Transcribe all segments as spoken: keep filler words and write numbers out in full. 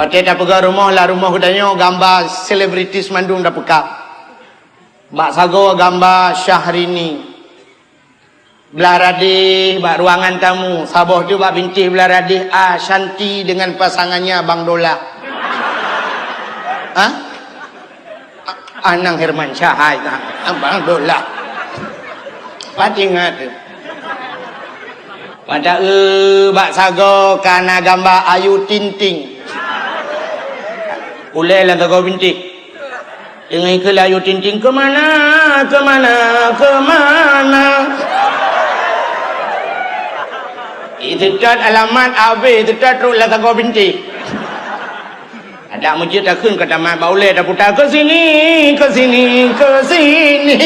Watée tapeugah rumoh, lam rumoh geutanyoe gamba selebritis mandum tapeugah. Bak sagoe gamba Syahrini. Blah radeh bak ruangan tamu, saboh teuk bak bintéh blah radeh Ashanti dengan pasangannya Bang Dola. Hah? A-, Anang Herman Syahai, Bang Dola. Pat ingat tu. Pada, eh, bak sagoe ka na gamba Ayu Ting Ting. Ulée lam sagoe bintéh. Deungon keu Ayu Ting Ting, "Kemana, kemana, kemana?" Iteutôt alamat, abéh iteutôt trok lam sagoe bintéh. Adak meujeuet takheun ka tamat bak ulée taputa, "Ke sini, ke sini, ke sini."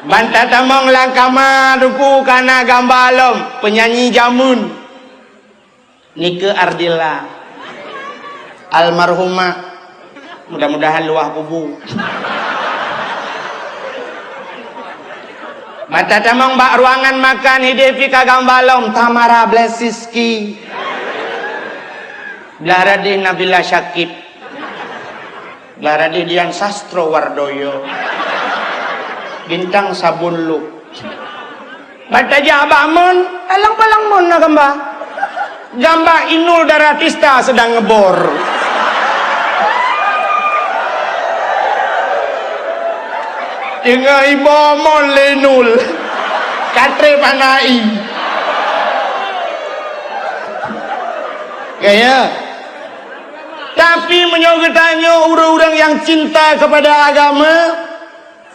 Ban tatamong lam kama Teungku ka na gamba lom, penyanyi jameun. Nike Ardilla. Almarhumah. Mudah-mudahan luwah kubu. Ban tatamong bak ruangan makan, ideh pih ka gamba lom, Tamara Bleszynsky. Blah radeh Nabila Syakib. Blah radeh Dian Sastrowardoyo. Bintang Sabun Luh. Ban tajak bak mon, alang-palang mon na gamba. Gamba Inul Daratista sedang ngebor. Teungoh iboh mon lé Inul. Ka trép hana ie. Gaya. Tapi meunyoe geutanyoe ureuëng-ureuëng nyang cinta kepada agama,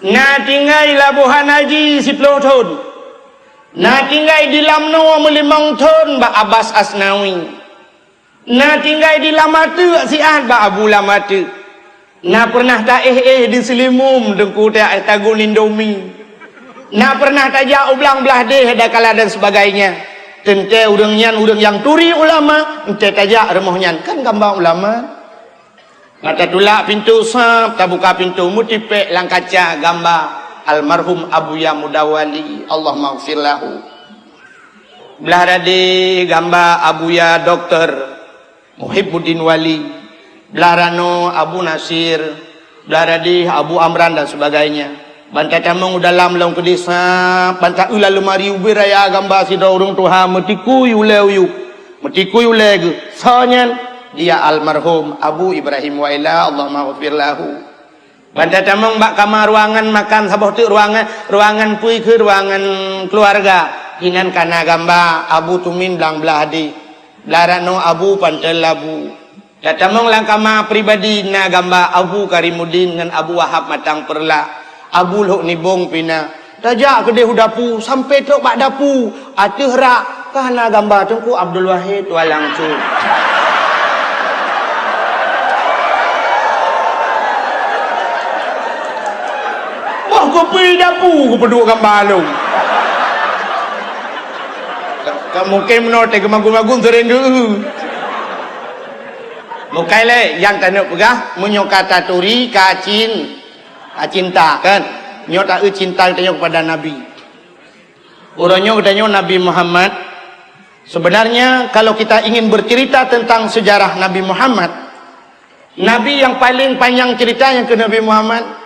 na tinggai Labuhan Haji siplôh thon. Na tinggai di Lamno meulimong thon bak Abbas Asnawi. Na tinggai di Lamateuk siat bak Abu Lamateuk. Na pernah taéh-éh di Seulimum deungon tagun Indomie. Na pernah tajak u Blang Blahdeh, Dakala dan sebagainya. Teuntée ureuëng nyan ureuëng nyang turi ulama, entée tajak rumoh nyan kan gamba ulama. Mata tulak pintoe sab, tabuka pintoe, meutipék lam kaca gamba almarhum Abuya Mudawali, Allahummaghfir lahu. Blah radeh gamba Abuya Doktor Muhibbuddin Wali, blah ranoe Abu Nasir, blah radeh Abu Amran dan sebagainya. Ban tatamong u dalam lom keudeh sab, ban taeu lam leumari ubé raya gamba sidroe ureuëng tuha meutikui ulée uyueb, meutikui ulée geuh. Soe nyan? Dia almarhum Abu Ibrahim Waila, Allahummaghfir lahu. Ban tatamong bak kama ruangan makan, saboh teuk ruangan, ruangan peue keuh, ruangan keuluwarga. Inan ka na gamba Abu Tumin Blang Blahdeh, blah ranoe Abu Pantel Labu. Tatamong lam kama pribadi na gamba Abu Karimuddin ngon Abu Wahab Matang Peurla, Abu Lhok Nibong pih na. Tajak keudeh u dapu, sampoe trok bak dapu, ateueh rak ka na gamba Teungku Abdul Wahid Tualang Cut. Wah, kupi dapu kupeuduek gamba lom. Ka, ka mungken meunoe teuh geumagun-magun seuring geu. Bukai lé nyang taneuk peugah, meunyoe ka taturi, ka cin-, ka cinta, kan? Nyoe taeu cinta geutanyoe kepada Nabi. Uroe nyoe geutanyoe Nabi Muhammad, sebenarnya kalau kita ingin bercerita tentang sejarah Nabi Muhammad, Nabi yang paling panjang ceritanya ke Nabi Muhammad.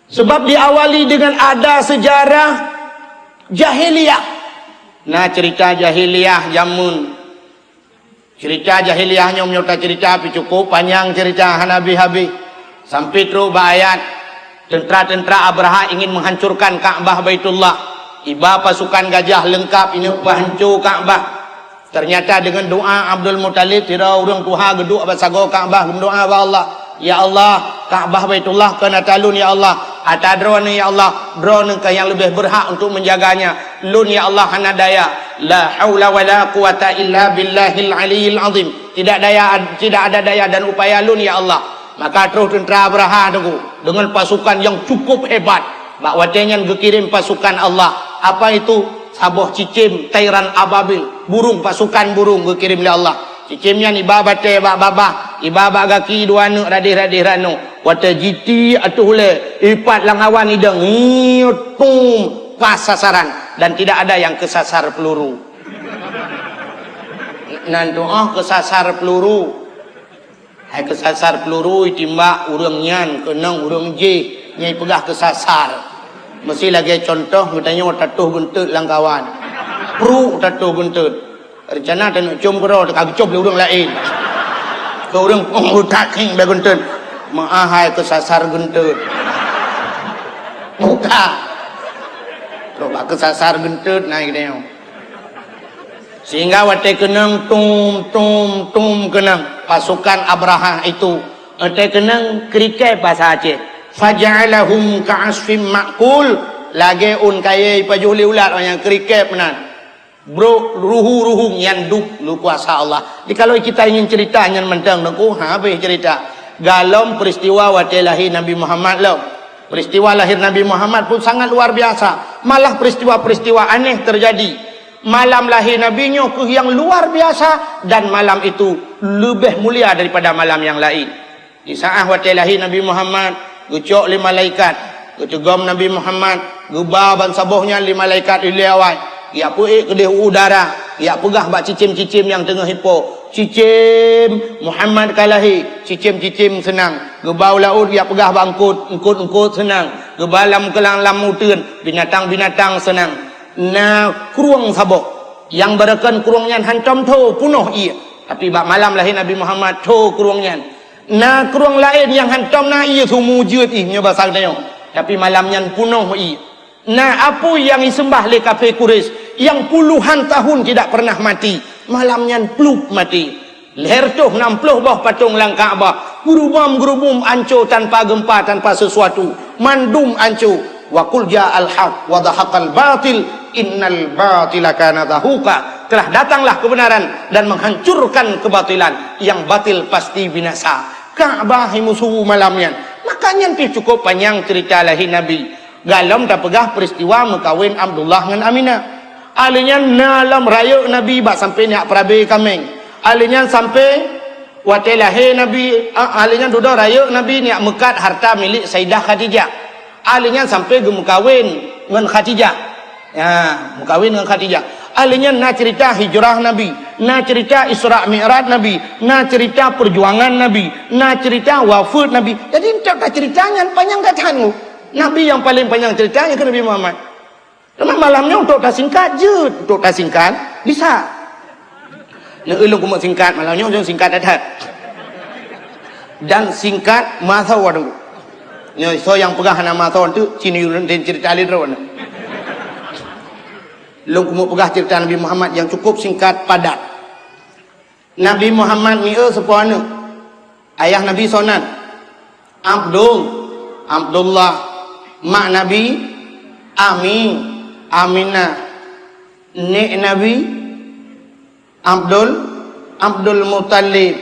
Sebab diawali dengan ada sejarah jahiliyah. Nah, cerita jahiliyah jameun. Cerita jahiliyah nyoe meunyoe tacerita pih cukup panyang cerita hana habéh-habéh. Sampai trok bak ayat, tentara-tentara Abrahah ingin menghancurkan Ka'bah Baitullah. Iba pasukan gajah leungkap ineuk peuhanco Ka'bah. Ternyata deungon doa Abdul Muthalib, sidroe ureuëng tuha geuduek bak sagoe Ka'bah, geudoa bak Allah, "Ya Allah, Ka'bah Baitullah kon ata lôn, ya Allah. Ata Droeneuh, ya Allah. Droeneuh keuh nyang leubeh beurhak untuk menjaganya. Lôn, ya Allah, hana daya. La haula wala quwata illa billahil aliyil azim. Tidak daya, tidak ada daya dan upaya lôn, ya Allah." Maka troh tentara Abrahah Teungku deungon pasukan nyang cukup hebat. Bak watée nyan geukirém pasukan Allah. Apa itu? Saboh cicém, tairan ababil, burung, pasukan burung geukirém lé Allah. Cicém nyan iba batée bak babah, iba bak gaki dua aneuk radeh-radeh ranoe. Watée jitiek ateueh ulée, ipat lam awan idong, ngiut, tum, pas sasaran. Dan tidak ada yang kesasar peluru. Nan tu'oh kesasar peluru. Hai kesasar peluru itimbak ureuëng nyan keunong ureuëng jih nyang peugah kesasar. Meusi lagée contoh geutanyoe tatoh geunteut lam kawan. Pruk tatoh geunteut. Rencana taneuk com keudroe, teuka geucom lé ureuëng laén. Keu ureuëng, oh, utak king bak geunteut. Meuah hai keusasar geunteut. Buka. Trok bak keusasar geunteut na geutanyoe. Sehingga watée keunong tum, tum, tum keunong pasukan Abrahah itu, watée keunong kriket bahasa Aceh. Faja'alahum ka'asfim ma'kul, lagée ôn kayée pajoh lé ulat nyang kriket meunan. Brok ruhu-ruhu nyan dub lé kuasa Allah. Jadi kalau kita ingin cerita nyan mantong Teungku, ha, habéh cerita. Galom peristiwa watée lahé Nabi Muhammad lom. Peristiwa lahir Nabi Muhammad pun sangat luar biasa. Malah peristiwa-peristiwa aneh terjadi. Malam lahé Nabi nyoe keuh nyang luar biasa dan malam itu leubeh mulia daripada malam nyang laén. Di saát watée lahé Nabi Muhammad, geucok lé malaikat, geuteugom Nabi Muhammad, geuba ban saboh nyan lé malaikat ilée awai, geujak peuék keudeh u udara, geujak peugah bak cicém-cicém nyang teungoh ipo, "Cicém, Muhammad ka lahé." Cicém-cicém seunang. Geuba u laôt, geujak peugah bak eungkôt, eungkôt-eungkôt seunang. Geuba lam keulang lam uteuen, binatang-binatang seunang. Na krueng saboh, nyang barokon krueng nyan hantom tho peunoh ié. Tapi bak malam lahé Nabi Muhammad, tho krueng nyan. Na krueng laén nyang hantom na ié, sumu jeuet ih nyoe basa geutanyoe. Tapi malam nyan peunoh ié. Na apui nyang iseumbah lé kafé Quraisy, nyang puluhan tahun tidak pernah mati. Malam nyan plup mati. Lhèe reutôh nam ploh boh patong lam Ka'bah, geurubom-geurubum anco tanpa geumpa, tanpa sesuatu. Mandum anco. Wa qul ja'al haq wa zahaqal batil, innal batila kana zahuqa. Telah datanglah kebenaran dan menghancurkan kebatilan. Yang batil pasti binasa. Ka'bah imusu malam nyan. Maka nyan pih cukup panyang cerita lahé Nabi. Galom tapeugah peristiwa meukawen Abdullah ngon Aminah. Alèh nyan na lom rayeuk Nabi bak sampoe neujak peurabé kaméng. Alèh nyan sampoe watèe lahé Nabi, a, alèh nyan dudoe rayeuk Nabi neujak meukat harta milék Saidah Khadijah. Alèh nyan sampoe geumeukawen ngon Khadijah. Ya, meukawen ngon Khadijah. Alèh nyan na cerita hijrah Nabi, na cerita Isra Mi'raj Nabi, na cerita perjuangan Nabi, na cerita wafeuet Nabi. Jadi, enteuk ka cerita nyan panyang that-that. Nabi nyang paleng panyang cerita nyan keuh Nabi Muhammad. Teuma malam nyoe untuk tasingkat jeuet, untuk tasingkat bisa. Nyoe ulôn keumeung singkat, malam nyoe ulôn singkat that-that. Dan singkat masa waduh. Nyoe soe nyang peugah hana masa tu, cini ulôn cerita lé droe. Lôn keumeung peugah cerita Nabi Muhammad nyang cukup singkat padat. Nabi Muhammad mieu seupôt aneuk. Ayah Nabi soe nan? Abdul, Abdullah. Mak Nabi? Ami, Aminah. Nek Nabi? Abdul, Abdul Muttalib.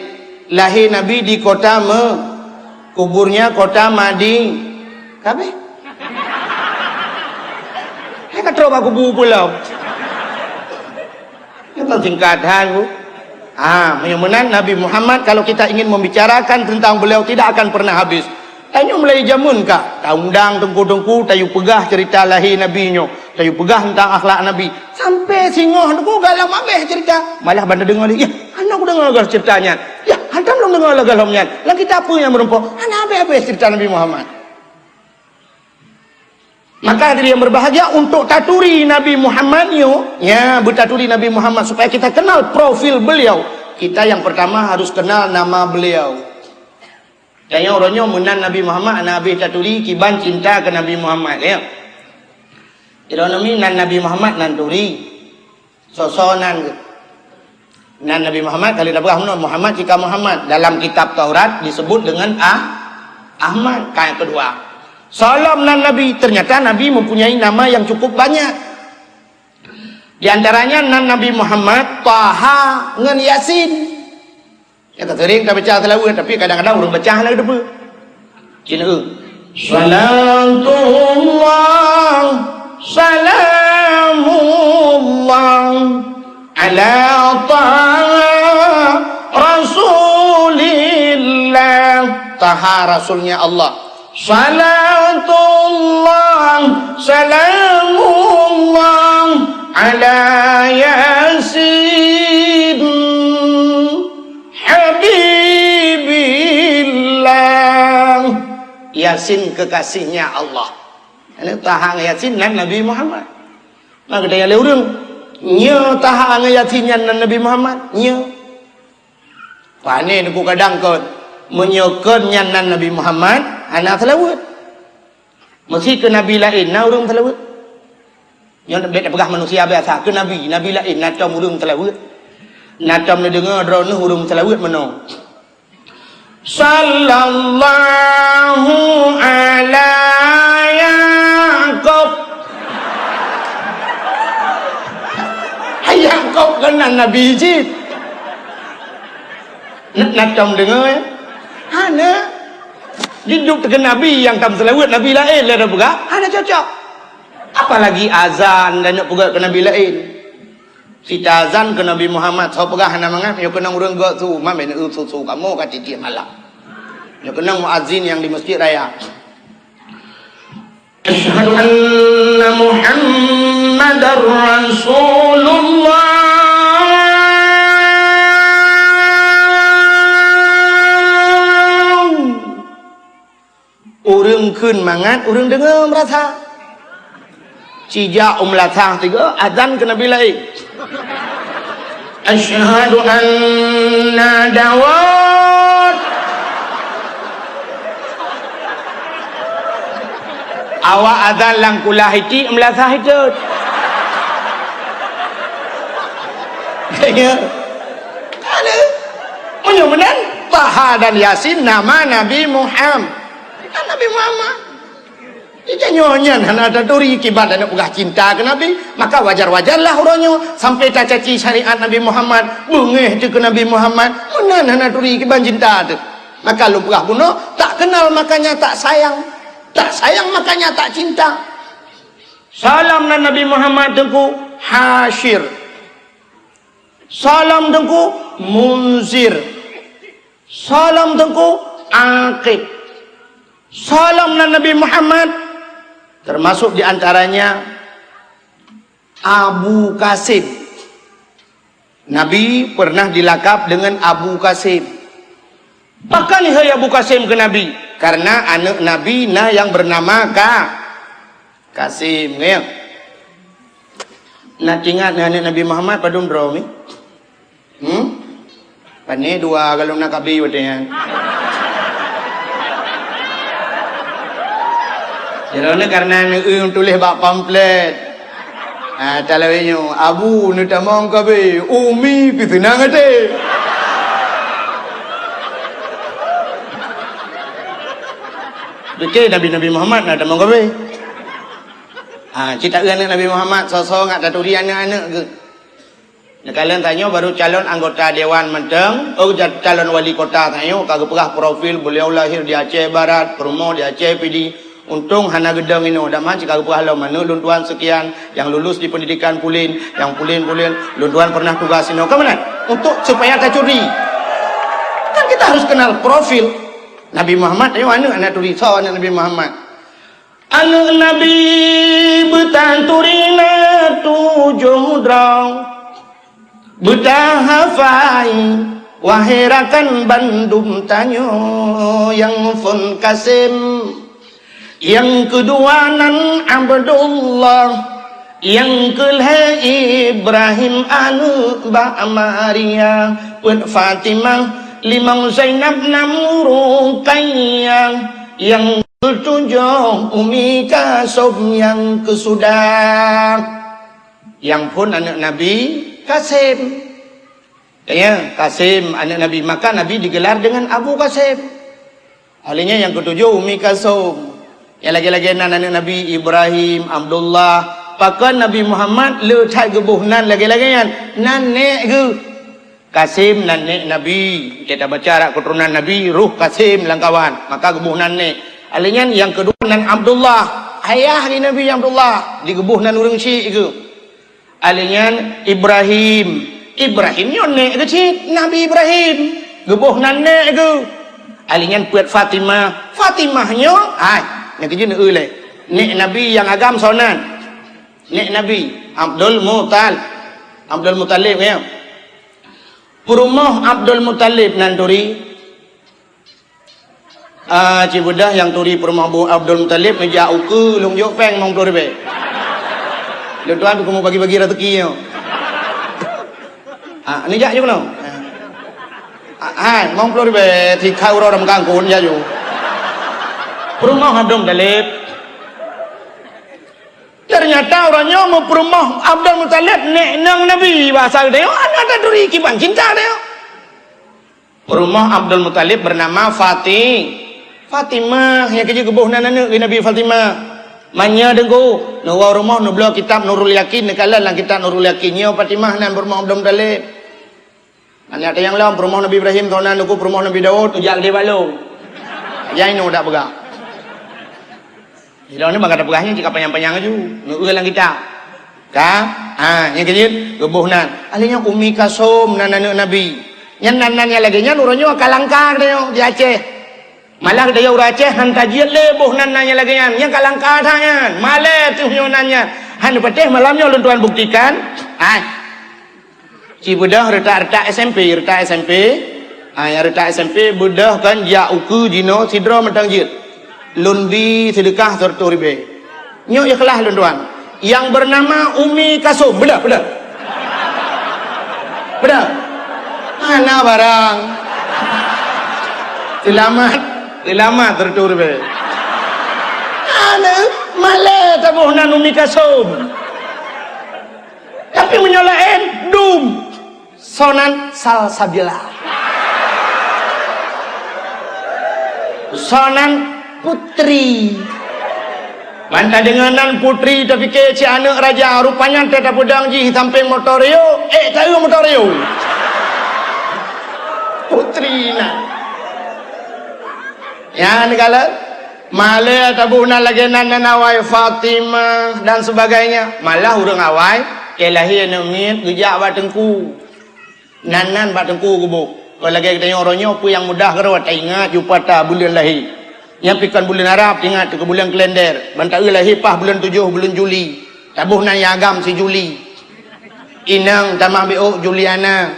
Lahé Nabi di kota Me-, kuburnya kota Madi-, Kabeh. Hai ka trok bak kubu pulo. Nyoe kan singkat that, Bu. Ha, meunyoe meunan Nabi Muhammad, kalau kita ingin membicarakan tentang beliau, tidak akan pernah habis. Tanyoe mulai jameun ka, taundang teungku-teungku, tayue peugah cerita lahé Nabi nyoe, tayue peugah tentang akhlak Nabi. Sampai singoh teungku galom habéh cerita. Malah ban tadeungoe lé, "Yah, hana kudeungoe lagèe cerita nyan. Yah, hantom lôn deungoe lagèe lom nyan. Lam kitab peue nyang meurumpok?" Hana habéh-habéh cerita Nabi Muhammad. Maka hadirin yang berbahagia, untuk taturi Nabi Muhammad nyoe, ya, beutaturi Nabi Muhammad supaya kita kenal profil beliau, kita yang pertama harus kenal nama beliau. Tanyoe uroe nyoe meunan Nabi Muhammad hana habéh taturi, kiban cinta keu Nabi Muhammad, ya. Droeneuh mi nan Nabi Muhammad nan turi. Soe-soe nan geuh. Nan Nabi Muhammad, ka lheueh tapeugah meunoe, Muhammad cit ka Muhammad. Dalam kitab Taurat disebut dengan Ah-, Ahmad. Ka nyang keudua. Soe lom nan Nabi, ternyata Nabi mempunyai nama yang cukup banyak. Di antaranya nan Nabi Muhammad, Taha ngon Yasin. Nyang ka sering tabaca seulaweuet, tapi kadang-kadang ureueng baca hana geuteupeue. Cina, eh. Salatullah, salamullah, ala Taha Rasulillah. Taha Rasulnya Allah. Salatullah, salamullah, Ala Yasin habibillah. Yasin kekasihnya Allah. Ini Taha ngon Yasin nan Nabi Muhammad. Maka geutanyoe lé ureuëng, nyoe Taha ngon Yasin nyan nan Nabi Muhammad? Nyoe. Pane Teungku kadang kon, meunyoe kon nyan nan Nabi Muhammad, hana seulaweuet. Meusi keu nabi laén na ureuëng seulaweuet. Nyoe bèk tapeugah manusia biasa, keu nabi, nabi laén na tom ureuëng seulaweuet. Na tom neudeungoe droeneuh ureuëng seulaweuet meunoe. Sallallahu ala Yaqub. Hai Yaqub keunan nabi cit. Na, na tom deungoe? Hana. Jiduek teuka nabi nyang tam seulaweuet nabi laén lé peugah, hana cocok. Apalagi azan dan nak peugah keu nabi laén. Sita azan keu Nabi Muhammad, soe peugah hana mangat, nyoe keunong ureuëng gok su, mamé neu su-su kamoe ka tiep-tiep malam. Nyoe keunong muazin nyang di Masjid Raya. Asyhadu anna Muhammadar Rasulullah. Ureuëng kheun mangat, ureuëng deungoe meurasa. Sijak u meulasah tiga, azan keu nabi laén. Asyhadu anna Dawud. Awak azan lam kulah iti, meulasah itu. Ya. Ada. Meunyoe meunan, Taha dan Yasin nama Nabi Muhammad. Kan Nabi Muhammad. Jadi nyoe nyan hana taturi kiban aneuk peugah cinta keu Nabi, maka wajar-wajarlah uroe nyoe sampai tacaci syariat Nabi Muhammad, beungéh teuh keu Nabi Muhammad, meunan hana turi kiban cinta teuh. Maka lôn peugah bunoe, tak kenal makanya tak sayang, tak sayang makanya tak cinta. Salam nan Nabi Muhammad Teungku Hasyir. Salam Teungku Munzir. Salam Teungku Aqib. Salam nan Nabi Muhammad, termasuk di antaranya Abu Qasim. Nabi pernah dilakab dengan Abu Qasim. Pakon hai Abu Qasim keu Nabi? Karena aneuk Nabi na nyang bernama Ka-, Qasim, ya. Na teuingat aneuk Nabi Muhammad padum droe mi? Hmm? Pane dua galom na kabi watée nyan. Jinoe karena neueu tuléh bak pamflet. Ah, talawe nyoe, Abu neutamong kabi, Umi pih seunang até. Pike Nabi, Nabi Muhammad na tamong kabi. Ah, cit taeu aneuk Nabi Muhammad, soe-soe ngat taturi aneuk-aneuk geuh. Neukalon tanyoe baru calon anggota dewan mantong, oh, ja-, calon wali kota tanyoe ka geupeugah profil beliau lahir di Aceh Barat, peurumoh di Aceh Pidie. Untông hana geudong inoe, dak man cit ka geupeugah lom aneuk lôn tuan sekian, yang lulus di pendidikan pulen, yang pulen-pulen, lôn tuan pernah tugas inoe. Ka meunan? Untuk supaya tacuri. Kan kita harus kenal profil Nabi Muhammad, ayo aneuk hana turi, soe aneuk Nabi Muhammad. Aneuk Nabi beutah turi na tujoh droe, beutah hafai, wahé rakan bandum tanyoe, nyang phôn Qasim, nyang keudua nan Abdullah, nyang keulhée Ibrahim aneuk bak Maria, peuet Fatimah, limong Zainab, nam Ruqayyah, nyang keutujoh Umi Kalsum nyang keusudah. Nyang phôn aneuk Nabi Qasim. Ya, Qasim aneuk Nabi, maka Nabi digelar dengan Abu Qasim. Oleh nyan nyang keutujoh Umi Kalsum. Nyang lagée-lagée nan aneuk Nabi Ibrahim, Abdullah, pakon Nabi Muhammad le that geuboh nan lagée-lagée nyan. Nan nék geuh. Qasim nan nék Nabi, teuta baca rak keuturonan Nabi, roh Qasim lam kawan, maka geuboh nan nék. Alèh nyan nyang keudua nan Abdullah, ayah di Nabi Abdullah, digeuboh nan ureuëng syik geuh. Alèh nyan Ibrahim, Ibrahim nyoe nék geuh cit, Nabi Ibrahim, geuboh nan nék geuh. Alèh nyan peuet Fatimah, Fatimah nyoe, hai, nyang keujeuet neueu lé, nék Nabi nyang agam soe nan. Nek Nabi, Abdul Mutal-, Abdul Muthalib, ya. Peurumoh Abdul Muthalib nan turi. Ah, ci beudoh nyang turi peurumoh bu Abdul Muthalib neujak ukeue lôn jok péng limong ploh ribèe. Lôn tuan keumu bagi-bagi rezeki nyoe. Ah, neujak ju keunoe. Ah, hai, limong ploh ribèe, tiga uroe dalam kangkun, jak ju. Peurumoh Abdul Muthalib. Ternyata uroe nyoe meupeurumoh Abdul Muthalib nek nang Nabi, bahasa geutanyoe, aneuk taturi kiban cinta geutanyoe. Peurumoh Abdul Muthalib bernama Fati-, Fatimah, nyang keujeuet geuboh nan aneuk geuh Nabi Fatimah. Manyang deungo, neuwoe rumoh neubloe kitab Nurul Yakin, neukalon lam kitab Nurul Yakin, nyoe Fatimah nan peurumoh Abdul Muthalib. Aneuk teuh nyang lom, peurumoh Nabi Ibrahim, toh nan ukeue peurumoh Nabi Daud, ujak geude balong. Nyang inoe dak peugah. Ilôn ni bang gata peugah nyan cit ka panyang-panyang laju. Ngeu lam kitab. Ka? Ha, nyang keujeuet geuboh nan. Ahli nyan Ummi Kalsum nan aneuk Nabi. Nyan nan-nan nyang lagèe nyan uroe nyoe ka langka geutanyoe di Aceh. Malah geutanyoe ureueng Aceh han tajeuet lé boh nan-nan nyang lagèe nyan. Nyan ka langka that nyan. Malèe teuh nyoe nan nyan. Han patéh malam nyoe lôn tuan buktikan. Hai. Ci beudoh reutak-reutak S M P, reutak S M P, ah, nyang reutak S M P beudoh kon jak ukeue jinoe sidroe mantong jeuet. Lôn bi seudeukah siratoh ribèe. Nyoe ikhlas lôn tuan. Nyang beunama Umi Kasum, beudoh, beudoh. Beudoh. Hana barang. Seulamat, seulamat siratoh ribèe. Hana, malèe taboh nan Umi Kasum. Tapi meunyoe laén, dum. Soe nan Salsabila. Soe nan Putri. Ban tadeungoe nan Putri, tapike cit aneuk raja, rupanya teuh tapeudong jih sampéng motor Rio, ék taeu motor Rio. Putri nan. Nyan kalon, malèe taboh nan lagèe nan, nan awai Fatimah dan sebagainya. Malah ureueng awai, ék lahé aneuk miet geujak bak teungku. Nan-nan bak teungku geuboh. Kon lagèe geutanyoe uroe nyoe peue nyang mudah keudroe taingat jumpa ta buleuen lahé. Nyan pih kon buleuen Arab, ingat keu buleuen kalender. Ban taeu lahé paih buleuen tujoh, buleuen Juli. Taboh nan nyang agam si Juli. Inong tamah biôk Juliana.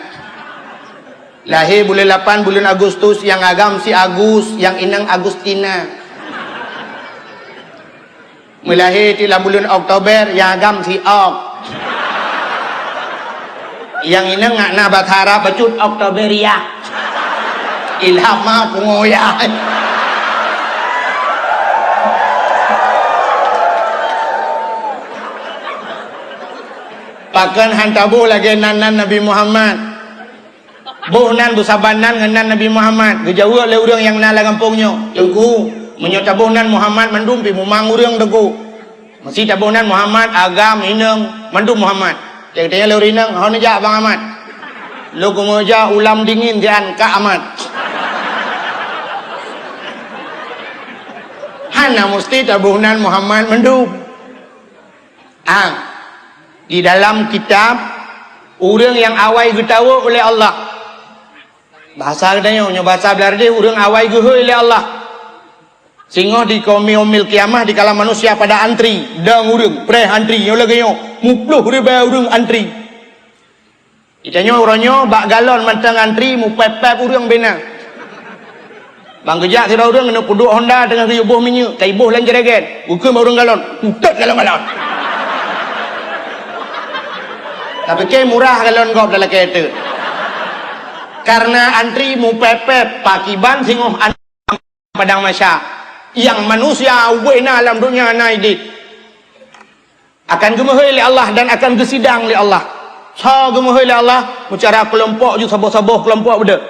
Lahé buleuen lapan buleuen Agustus, nyang agam si Agus, nyang inong Agustina. Meulahé cit lam buleuen Oktober, nyang agam si Ok. Nyang inong ngak na basa Arab bacut Oktoberia. Ilham ma pungo ya. Pakon han taboh lagèe nan-nan Nabi Muhammad. Boh nan beusaban nan ngon nan Nabi Muhammad. Geujaweueb lé ureueng nyang na lam gampông nyoe, "Teungku, meunyoe taboh nan Muhammad mandum pih mumang ureueng, Teungku. Meuseuti taboh nan Muhammad, agam, inong, mandum Muhammad." Geutanyong lé ureueng inong, "Ho neujak Bang Ahmad?" "Lôn keumeujak ulam dingin sian Kak Ahmad." Hana meuseuti taboh nan Muhammad mandum. Ah, di dalam kitab, ureueng nyang awai geutawök lé Allah. Bahasa geutanyoe, nyoe bahasa Beurani, ureueng awai geuhôi lé Allah. Singoh di Yaumil Qiyamah, dikala manusia pada antri, dong ureueng, preh antri, nyoe lagèe nyoe, muploh ribèe ureueng antri. Geutanyoe uroe nyoe bak galon mantong antri mupèp-pèp ureueng bina. Ban geujak sidroe ureueng keuneuk peuduek honda teungoh geuyue boh minyeuk, ka iboh lam jerigen. Geukheun bak ureueng galon, "Utot galon-galon." Tapike murah galon gob dak lakèe teuk. Karena antri mupèp-pèp, pakiban singoh an- Padang Mahsyar, nyang manusia ubé na lam donya na idéh, akan geumeuhôi lé Allah dan akan geusidang lé Allah. Soe geumeuhôi lé Allah? Meucara keulompok ju saboh-saboh keulompok beudôh.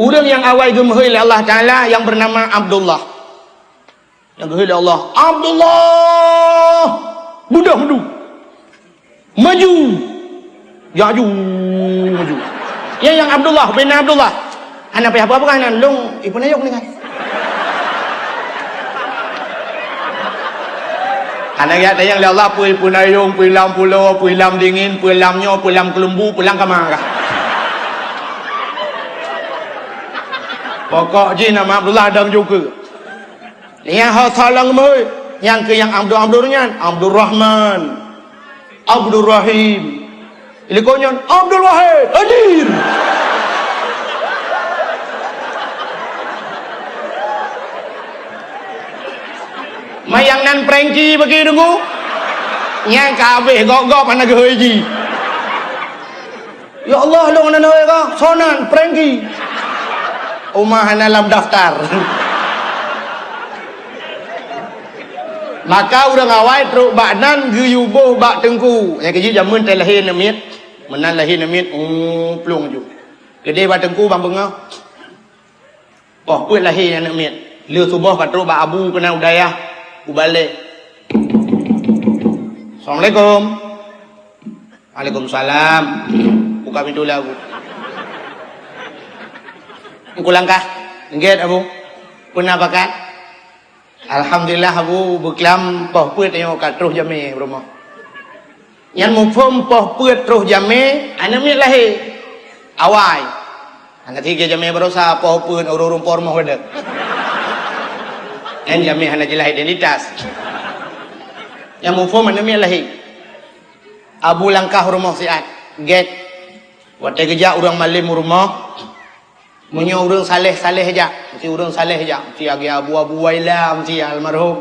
Ureueng nyang awai geumeuhôi lé Allah Taala nyang beunama Abdullah. Nyang geuhôi lé Allah, "Abdullah! Beudôh meudu! Maju!" Geujak aju, maju. Nyan nyang Abdullah bin Abdullah. Hana payah peugah-peugah nan, lôn ipeunayong nyan. Hana geutanyong lé Allah, peue ipeunayong, peue lam pulo, peue lam dingin, peue lam nyoe, peue lam keuleumbu, peue lam kama kah. Pokok jih nama Abdullah dong ju keue. Nyan ho soe lom geumeuhôi, nyang keu nyang Abdul, Abdul nyan, Abdurrahman. Abdurrahim. Ilikot nyan, Abdul Wahid, hadir. Mayang nan Frankie bagi deungoe. Nyang ka habéh gop-gop hana geuhôi ji. Ya Allah, lôn hana neuhôi ka. Soe nan? Frankie. Uma hana lam daftar. Maka ureuëng awai trok bak nan geuyue boh bak teungku. Nyang keujeuet jameun teu lahé aneuk miet. Meunan lahé aneuk miet, um, plueng ju. Keudeh bak teungku ban beungoh. Poh peuet lahé aneuk miet. Lheueh suboh ka trok bak abu keunan u dayah, u balée. Assalamualaikum. Waalaikumsalam. Buka pintu lé abu. Engku langkah. Gét abu. Peue na pakat? Alhamdulillah, abu beuklam poh peuet nyoe ka troh jamé rumoh. Nyan muphom poh peuet troh jamé, aneuk miet lahé. Awai. Angkat tiga jamé barosa poh peuet ureuëng-ureuëng po rumoh geude. Nyan jamé hana jeulaih identitas. Nyan muphom aneuk miet lahé. Abu langkah rumoh siat. Gét. Watée geujak ureuëng malém u rumoh, meunyoe ureuëng saléh-saléh jak, meusti ureuëng saléh jak, meusti lagée Abu-Abu Waila, meusti almarhum.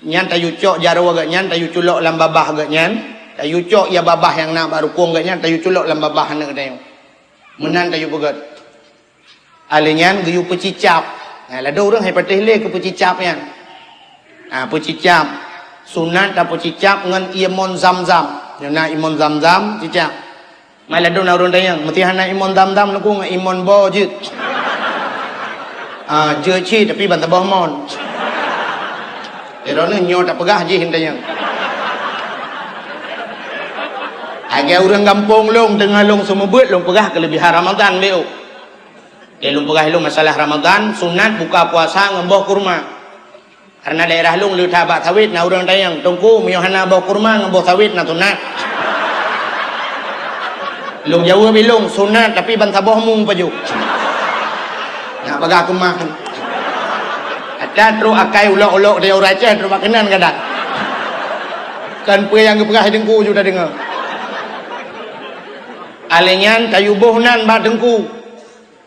Nyan tayue cok jaroe geuh nyan, tayue culok lam babah geuh nyan, tayue cok ya babah nyang na bak rukong geuh nyan, tayue culok lam babah aneuk tanyoe. Meunan tayue peugét. Alheuh nyan geuyue peucicab. Nah, ladôm ureuëng hai patéh lé keu peucicab nyan. Ah, peucicab. Sunat tapeucicab ngon imon zam-zam. Nyoe na imon zam-zam, cicab. Mai ladôm na ureuëng tanyong, meusti hana imon zam-zam ngon imon bo jeuet. Ah, jeuet cit tapi ban saboh mon. Droeneuh nyoe tapeugah jih tanyong. Lagée ureuëng gampông lôn teungoh lôn seumeubeuet lôn peugah keuleubihan Ramadhan lé. Lé lôn peugah lôn masalah Ramadhan, sunat buka puasa ngon boh kurma. Karena daerah lôn le that bak sawét na ureuëng tanyong, "Teungku, meunyoe hana boh kurma ngon boh sawét na sunat?" Lôn jaweueb ilôn, "Sunat, tapi ban saboh mu pajoh." Nak bagah keumah. Ada trok akai ulok-ulok dari ureuëng Aceh trok bak keunan kadang. Kan peue nyang geupeugah teungku ju tadeungoe. Alheuh nyan tayue boh nan bak teungku.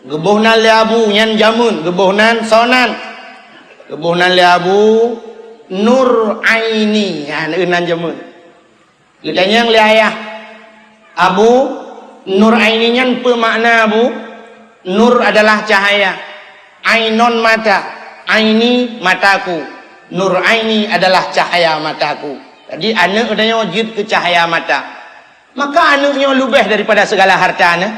Geuboh nan lé abu nyan jameun, geuboh nan soe nan. Geuboh nan lé abu Nur Aini, nyan nan jameun. Geutanyong lé ayah, "Abu, Nur Aini nyan peue makna, Abu?" Nur adalah cahaya. Ainon mata, aini mataku. Nur Aini adalah cahaya mataku. Jadi aneuk tanyoe jeuet keu cahaya mata. Maka aneuk nyoe leubeh daripada segala harta nyoe.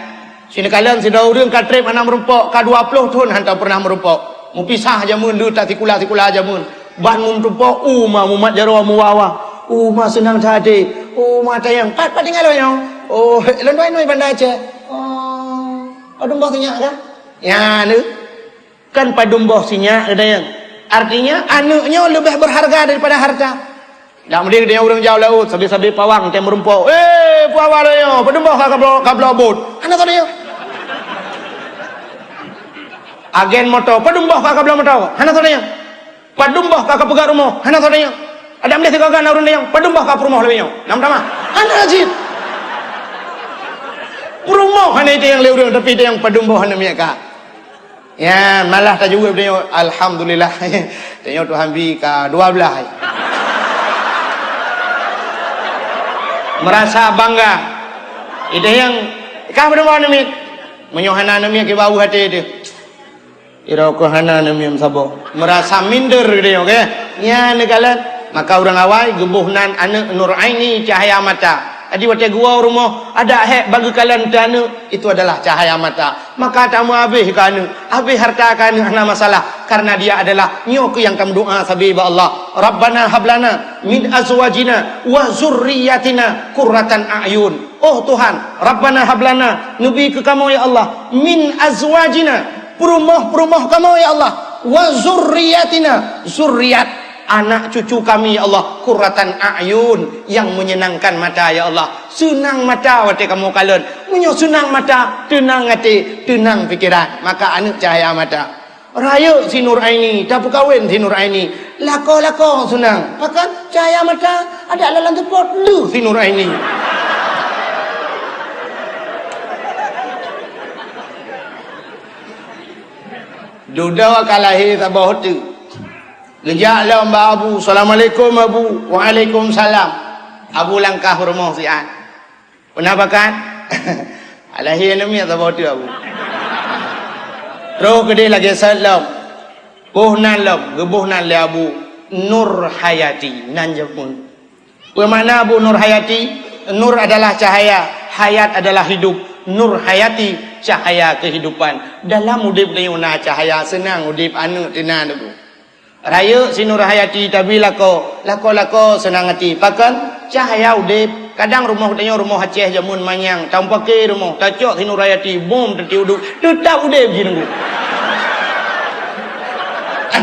Sineukala sidroe ureuëng ka treb hana meurumpok, ka dua ploh thon hantom peureunah meurumpok. Meupisah jameun deuh tasikula-sikula jameun. Ban meutumpok, uma mumat jaroe muwa-wa. Uma seunang that até. Uma tanyong, "Pat, pat tinggai lôn nyoe?" "Oh, lôn dua inong Banda Aceh." "Oh, padum boh sinyak ka?" "Ya, neuk." Kan padum boh sinyak, geutanyoe. Artinya, aneuk nyoe leubeh berharga daripada harta. Dak meudeh geutanyoe ureuëng jaoe laôt, sabe-sabe pawang tém meurumpok. "Eh, pawang tanyoe, padum boh ka kabloe, kabloe bot?" Hana soe tanyong. Agen moto, "Padum boh ka kabloe moto?" Hana soe tanyong. "Padum boh ka kapeugah rumoh?" Hana soe tanyong. Dak meudeh sigoe na ureuëng tanyong, "Padum boh ka peurumoh lagée nyoe?" Nam tamah. Hana cit. Peurumoh hana itanyong lé ureuëng, tapi itanyong padum boh aneuk miet ka. Ya, malah tajaweueb tanyoe, "Alhamdulillah." Tanyoe Tuhan bi ka dua belas. Merasa bangga. Itanyong, "Kah padum boh aneuk miet?" Meunyoe hana aneuk miet, kiban até teuh. Ira keu hana aneuk miet saboh. Merasa minder tanyoe, oke? Nyan neukalon. Maka ureuëng awai geuboh nan aneuk Nur Aini cahaya mata. Jadi watée geuwoe rumoh, adak hék bak geukalon teuh aneuk, itu adalah cahaya mata. Maka tameuhabéh keu aneuk, habéh harta keu aneuk hana masalah, karena dia adalah nyoe keuh nyang tameudoa sabe bak Allah, "Rabbana hablana min azwajina wa zurriyatina qurratan a'yun." Oh Tuhan, Rabbana hablana, neubi keu kamoe ya Allah, min azwajina, peurumoh-peurumoh kamoe ya Allah, wa zurriyatina, zuriat anak cucu kami ya Allah, qurratan a'yun, yang menyenangkan mata ya Allah. Seunang mata watée kamoe kalon. Meunyoe seunang mata, teunang até, teunang pikeran, maka aneuk cahaya mata. Rayeuk si Nur Aini, tapeukawen si Nur Aini. Lakoe-lakoe seunang. Pakon? Cahya mata, adak lam seupôt lheueh si Nur Aini. Dudoe ka lahé saboh teuk. Geujak lom bak Abu, "Assalamualaikum, Abu." "Waalaikumsalam." Abu langkah u rumoh siat. "Peue na pakat?" "Alahé aneuk miet saboh teuk, Abu." Troh keudeh lagèe sot lom. Boh nan lom, geuboh nan lé Abu Nur Hayati, nan jameun. Peue makna Abu Nur Hayati? Nur adalah cahaya, hayat adalah hidup. Nur Hayati, cahaya kehidupan. Dalam udép tanyoe na cahaya, seunang udép aneuk teunan Abu. Rayeuk si Nur Hayati tabi lakoe, lakoe-lakoe seunang até. Pakon? Cahaya udép. Kadang rumoh tanyoe rumoh Aceh jameun manyang, tamupaké rumoh, tacok si Nur Hayati, bom teuti udép, teutap udép jih nunggu.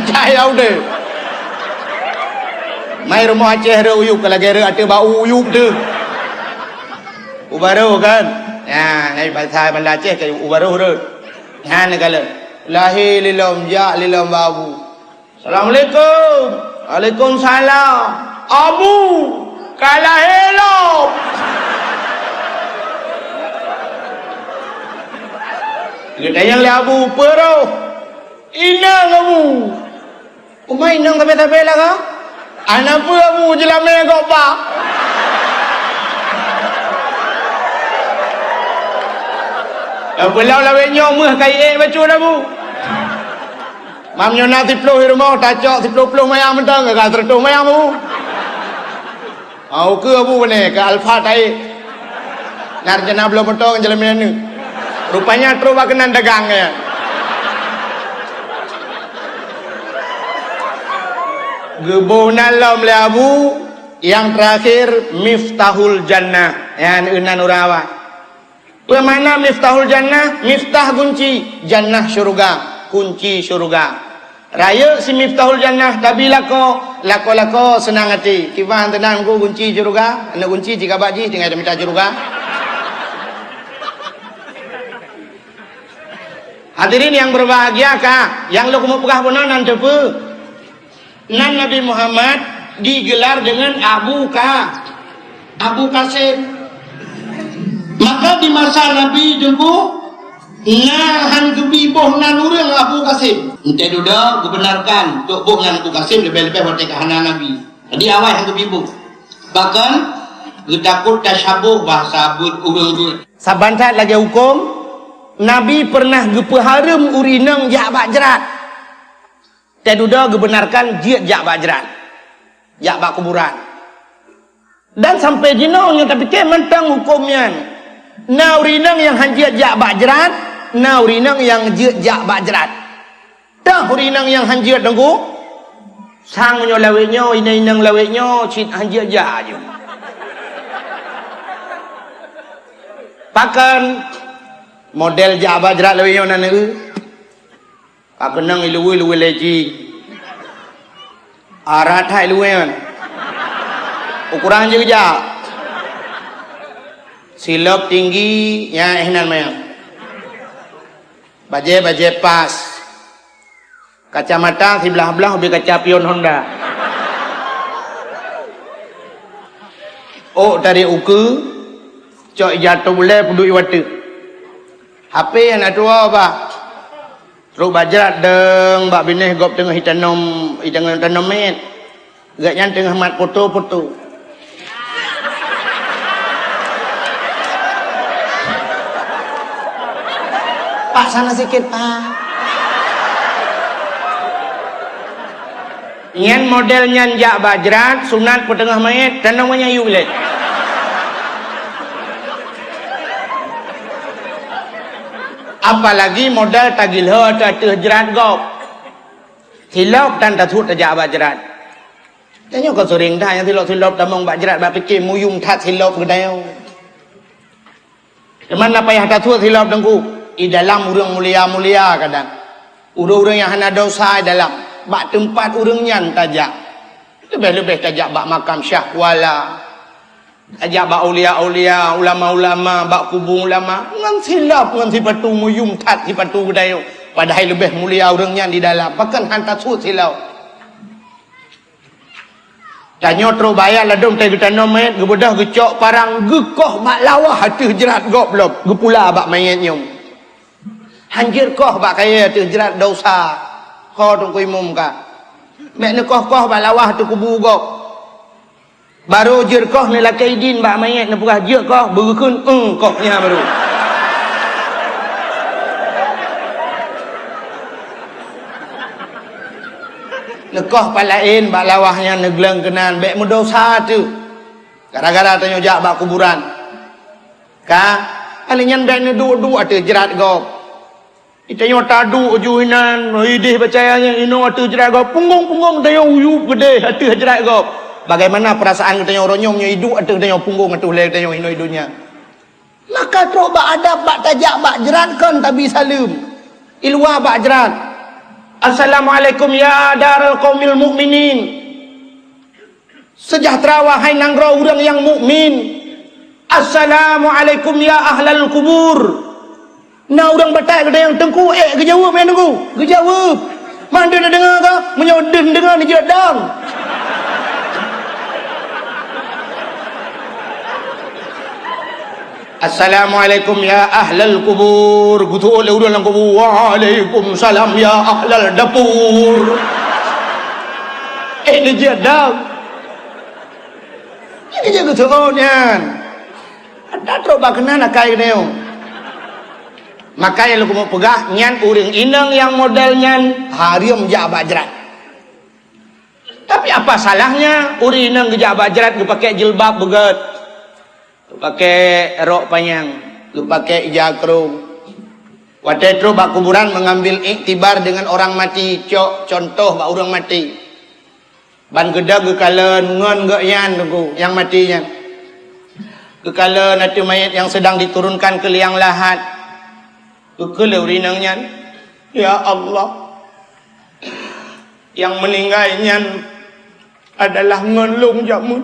Cahaya udép. Mai rumoh Aceh rhot u yup, ka lagèe rhot ateueh bak u yup teuh. U barôh kan? Nyan, ai basa banda Aceh ka u barôh rhot. Nyan ka lheueh. Lahé lé lom, jak lé lom bak Abu. "Assalamualaikum." "Waalaikumsalam." "Abu, ka lahé lom." Geutanyong lé Abu, "Peue roh?" "Inong, Abu." "Uma inong sabe-sabe lah kah?" "Hana peue, Abu, jeulamé gob ba." Nyang peulom lawét nyoe meuh ka iék bacut, Abu. Mam nyoe na siploh di rumoh, tacok siploh-ploh mayang mantong, ka seureutôh mayang, Abu. Ah, ukeue Abu beuné, ka Alfa taék. Na rencana bloe moto ngon jalan meunan. Rupanya trok bak keunan dagang nyan. Geuboh nan lom lé Abu, nyang teurakhir Miftahul Jannah. Nyan inan ureueng awai. Peue makna Miftahul Jannah? Miftah gunci, Jannah syeuruga, kunci syeuruga. Rayeuk si Miftahul Jannah tabi lakoe, lakoe-lakoe seunang até. Kiban teunang ku gunci syeuruga, aneuk gunci cit ka bak jih tinggai tamita syeuruga. Hadirin yang berbahagia ka, nyang lôn keumeung peugah bunoe nan teupeue. Nan Nabi Muhammad digelar dengan Abu Ka-, Abu Kasim. Maka di masa Nabi teungku, na han geubi boh nan ureueng Abu Kasim. Entah dudoe geubenarkan untuk boh nan Abu Kasim leubeh-leubeh watèe ka hana Nabi. Jadi awai han geubi boh. Bahkan geutakot tasyaboh bahasa buet ureueng buet. Saban that lagèe hukôm, Nabi pernah geupeuhareuem ureueng inong jak bak jrat. Teududoe geubenarkan jeuet jak bak jrat, jak bak kuburan. Dan sampai jinoe nyang tapike mantong hukôm nyan. Na ureueng inong nyang han jeuet jak bak jrat, na ureueng inong nyang jeuet jak bak jrat. Toh ureueng inong nyang han jeuet teungku? Sang meunyoe lawét nyoe, inong-inong lawét nyoe cit han jeuet jak aju. Pakon model jak bak jrat lawét nyoe na neu? Ka keunong iluweuh-luweuh leci. Arat that iluweuh nyan. Ukuran jeuet jak. Silop tinggi, nyan eh nan manyang. Bajèe-bajèe pas. Kacamata siblah-blah ubé kaca pion Honda. Ôk tarék ukeue, cok ija top ulèe peuduek iwateuk. H P aneuk tuha bah. Trok bak jrat deueng bak binéh gob teungoh itanom, itanom mét. Gobnyan teungoh mat foto-foto. Pak, sana sikit, Pak. Nyan model nyan jak bak jrat, sunat peuteungoh manyét, tanong manyét yue lé. Apalagi model tagilho ateueh jrat gob. Silop tan tasuet tajak bak jrat. Tanyoe kon seuring that nyang silop-silop tamong bak jrat bak pike muyum that silop geutanyoe. Teuma na payah tasuet silop teungku. I dalam ureueng mulia-mulia kadang. Ureueng-ureueng nyang hana dosa i dalam. Bak teumpat ureueng nyan tajak. Leubeh-leubeh tajak bak makam Syah Kuala. Tajak bak aulia-aulia, ulama-ulama, bak kubu ulama, ngon silop, ngon sipatu muyum that sipatu geutanyoe. Padahai leubeh mulia ureuëng nyan di dalam, pakon hana tasut silop. Tanyoe trok bak ayat ladôm teuh geutanom manyét, geubeudôh geucok parang, geukoh bak lawah ateueh jrat gob lom, geupula bak manyét nyoe. Hanjeuet koh bak kayée ateueh jrat, dosa. Ho Teungku Imum ka. Bék neukoh-koh bak lawah ateueh kubu gob. Barô jeuet koh neulakée idin bak manyét, neupeugah jeuet koh, beugeukheun, "Eung," koh nyan barô. Neukoh pat laén bak lawah nyan, neugleueng keunan, bék meudosa teuh. Gara-gara tanyoe jak bak kuburan. Ka, kali nyan bék neuduek-duek ateueh jrat gob. Tanyoe taduek ju inan, ideh peucaya nyan inoe ateueh jrat gob, punggong-punggong tanyoe uyueb keudeh ateueh jrat gob. Bagaimana perasaan geutanyoe uroe nyoe meunyoe iduek ateueh tanyoe punggong ateueh lhèe tanyoe inoe donya? Maka trok bak adab, bak tajak bak jrat kon tabi saleuem. Iluwa bak jrat. "Assalamualaikum ya daral qaumil mukminin." Sejahtera, wahai nanggroe ureuëng nyang mukmin. "Assalamualaikum ya ahlal kubur." Na ureuëng batat geutanyoe, "Teungku, ék geujaweueb ya Teungku?" Geujaweueb. Man deuh neudeungoe ka? Meunyoe deuh neudeungoe, neujeuet dong. "Assalamualaikum ya ahlal kubur." Geuteuôt lé ureuëng lam kubu, "Waalaikumsalam ya ahlal dapur." Ék neujeuet dong. Nyan geuteuôt nyan. Ata trok bak keunan akai geutanyoe. Maka nyang lôn keumeung peugah, nyan ureuëng inong nyang model nyan hareuem jak bak jrat. Tapi apa salahnya ureuëng inong geujak bak jrat, geupaké jilbab beugét, geupaké rok panyang, geupaké ija krông? Watée trok bak kuburan, mengambil iktibar dengan orang mati, cok contoh bak ureuëng maté. Ban geudong geukalon ngon gobnyan, Teungku, nyang maté nyan. Geukalon ateueh manyét nyang sedang diturunkan keu liang lahat. Geukheun lé ureuëng inong nyan, "Ya Allah, nyang meuninggai nyan adalah ngon lôn jameun.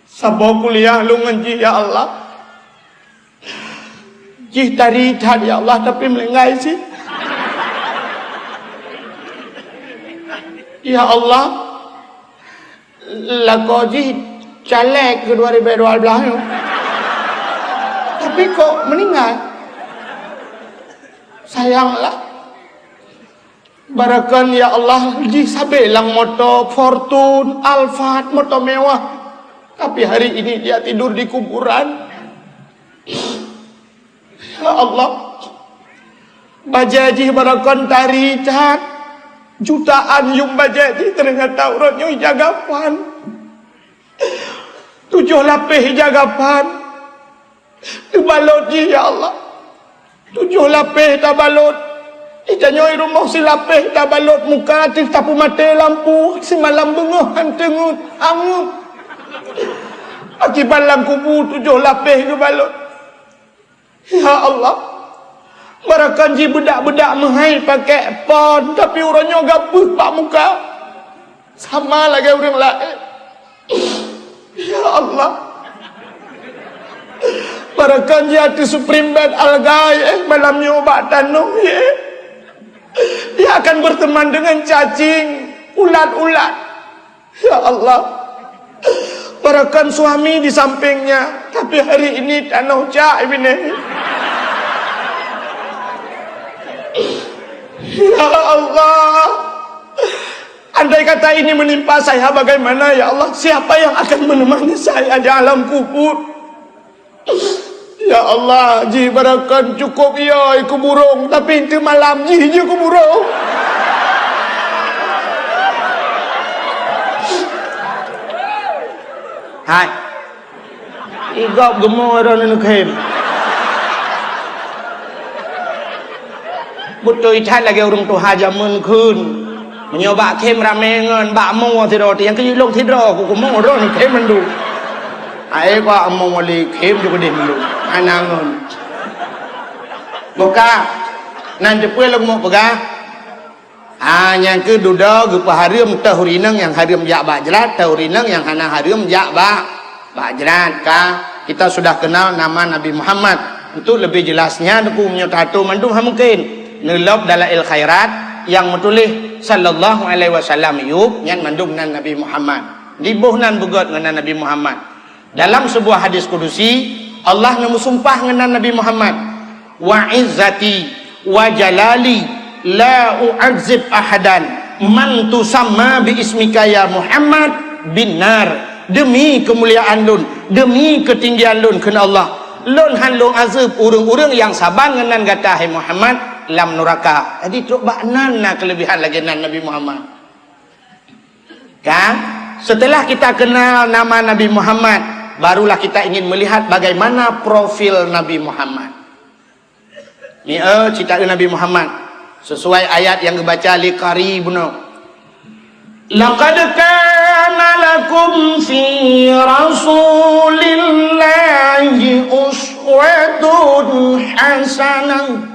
Saboh kuliah lôn ngon jih, ya Allah. Jih tari that, ya Allah, tapi meuninggai cit. Ya Allah, lakoe jih caleg keu dua ribu dua belas nyoe. Tapi kok meuninggai? Sayanglah." Baroekon, ya Allah, jih sabé lam moto Fortuner, Alphard, moto mewah. Tapi hari ini dia tidur di kuburan. Ya Allah, bajée jih baroekon tari that, jutaan yuem bajée jih, ternyata uroe nyoe ija kafan. Tujoh lapéh ija kafan. Teubalot jih, ya Allah. Tujoh lapéh tabalot. Di tanyoe rumoh silapéh tabalot muka, teuh tapeumaté lampu, simalam beungoh han teungeut, angeuk. Akibat lam kubu tujoh lapéh geubalot. Ya Allah, baroekon jih beudak-beudak meuhai pakék pon, tapi uroe nyoe gabeuh bak muka. Sama lagée ureuëng laén. Ya Allah. Baroekon jih ateueh spring bed alga, ya, malam nyoe bak tanoh, ya. Dia akan berteman dengan cacing, ulat-ulat. Ya Allah. Baroekon suami di sampingnya, tapi hari ini tanoh cak binéh. Ya Allah. Andai kata ini menimpa saya, bagaimana, ya Allah? Siapa yang akan menemani saya di alam kubur? Ya Allah, jih baroekon cukup yo ikeu burong, tapi teumalam jih jeuet keu burong. Hai. Igop geumo droe neukhém. Beutôi that lagée ureuëng tuha jameun kheun. Meunyoe bak khém ramé ngon bak mo sidroe, nyang keu lôn sidroe, ku kumo droe neukhém mandum. Hai, bak mo wali khém ju keudeh mandum. Hana ngon. Buka. Nan teupeue lôn mo peugah. Ah, nyang keu dudoe geupeuhareuem teuh ureuëng inong nyang hareuem jak bak jrat, teuh ureuëng inong nyang hana hareuem jak bak, bak jrat. Ka, kita sudah kenal nama Nabi Muhammad. Untuk lebih jelasnya, Teungku, meunyoe tato mandum hana mungkin. Neulôb Dalail Khairat nyang meutuléh sallallahu alaihi wasallam yub, nyan mandum nan Nabi Muhammad. Diboh nan beugöt ngon nan Nabi Muhammad. Dalam sebuah hadis kudusi, Allah neumeusumpah ngon nan Nabi Muhammad, "Wa izzati wa jalali la u'adzib ahadan man tusamma bi ismika ya Muhammad bin nar." Demi keumuliaan lôn, demi keutinggian lôn, kheun Allah, lôn han lôn azeueb ureuëng-ureuëng nyang saban ngon nan gata, hai Muhammad, lam nuraka. Jadi, trok bak nan na keuleubihan lagée nan Nabi Muhammad. Kan? Setelah kita kenal nama Nabi Muhammad, barulah kita ingin melihat bagaimana profil Nabi Muhammad. Ni, eh, cita Nabi Muhammad. Sesuai ayat nyang geubaca lé qari bunoe. "Laqad kana lakum fi Rasulillahi uswatun hasanah."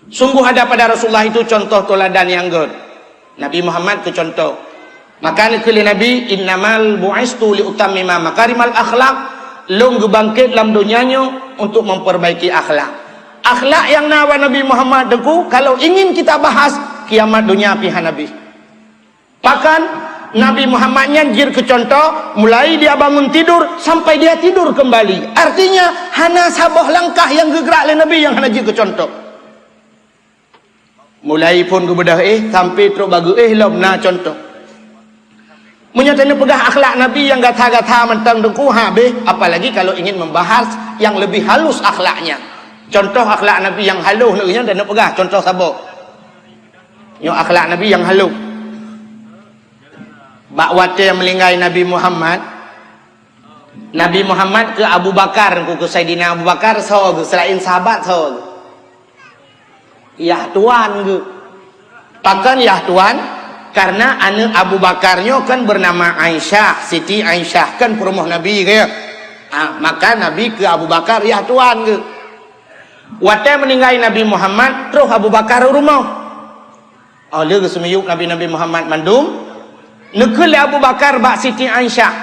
Sungguh ada pada Rasulullah itu contoh teladan yang gét. Nabi Muhammad keu contoh. Maka neukheun lé Nabi, "Innamal bu'istu liutammima makarimal akhlak." Lôn geubangket lam donya nyoe untuk memperbaiki akhlak. Akhlak nyang na bak Nabi Muhammad, Teungku, kalau ingin kita bahas, kiamat donya pih hana bih. Bahkan, Nabi Muhammad nyan jeuet keu contoh, mulai dia bangun tidur sampai dia tidur kembali. Artinya, hana saboh langkah nyang geugrak lé Nabi nyang hana jeuet keu contoh. Mulai phon geubeudôh éh sampai trok bak geuéh lom na contoh. Meunyoe taneuk peugah akhlak Nabi nyang gata-gata mantong, Teungku, habéh, apalagi kalau ingin membahas yang lebih halus akhlaknya. Contoh akhlak Nabi nyang halus nyoe taneuk peugah, contoh saboh. Nyoe akhlak Nabi nyang halus. Bak watée meuninggai Nabi Muhammad, Nabi Muhammad keu Abu Bakar, keu Saidina Abu Bakar soe geuh, seulaén sahabat soe geuh? Yah tuan geuh. Pakon yah tuan? Karena aneuk Abu Bakar nyoe kan bernama Aisyah, Siti Aisyah, kan peurumoh Nabi geuh. Ha, maka Nabi keu Abu Bakar yah tuan geuh. Watée meuninggai Nabi Muhammad, troh Abu Bakar u rumoh. Oh, lheueh geuseumiyueb Nabi-Nabi Muhammad mandum, neukheun lé Abu Bakar bak Siti Aisyah,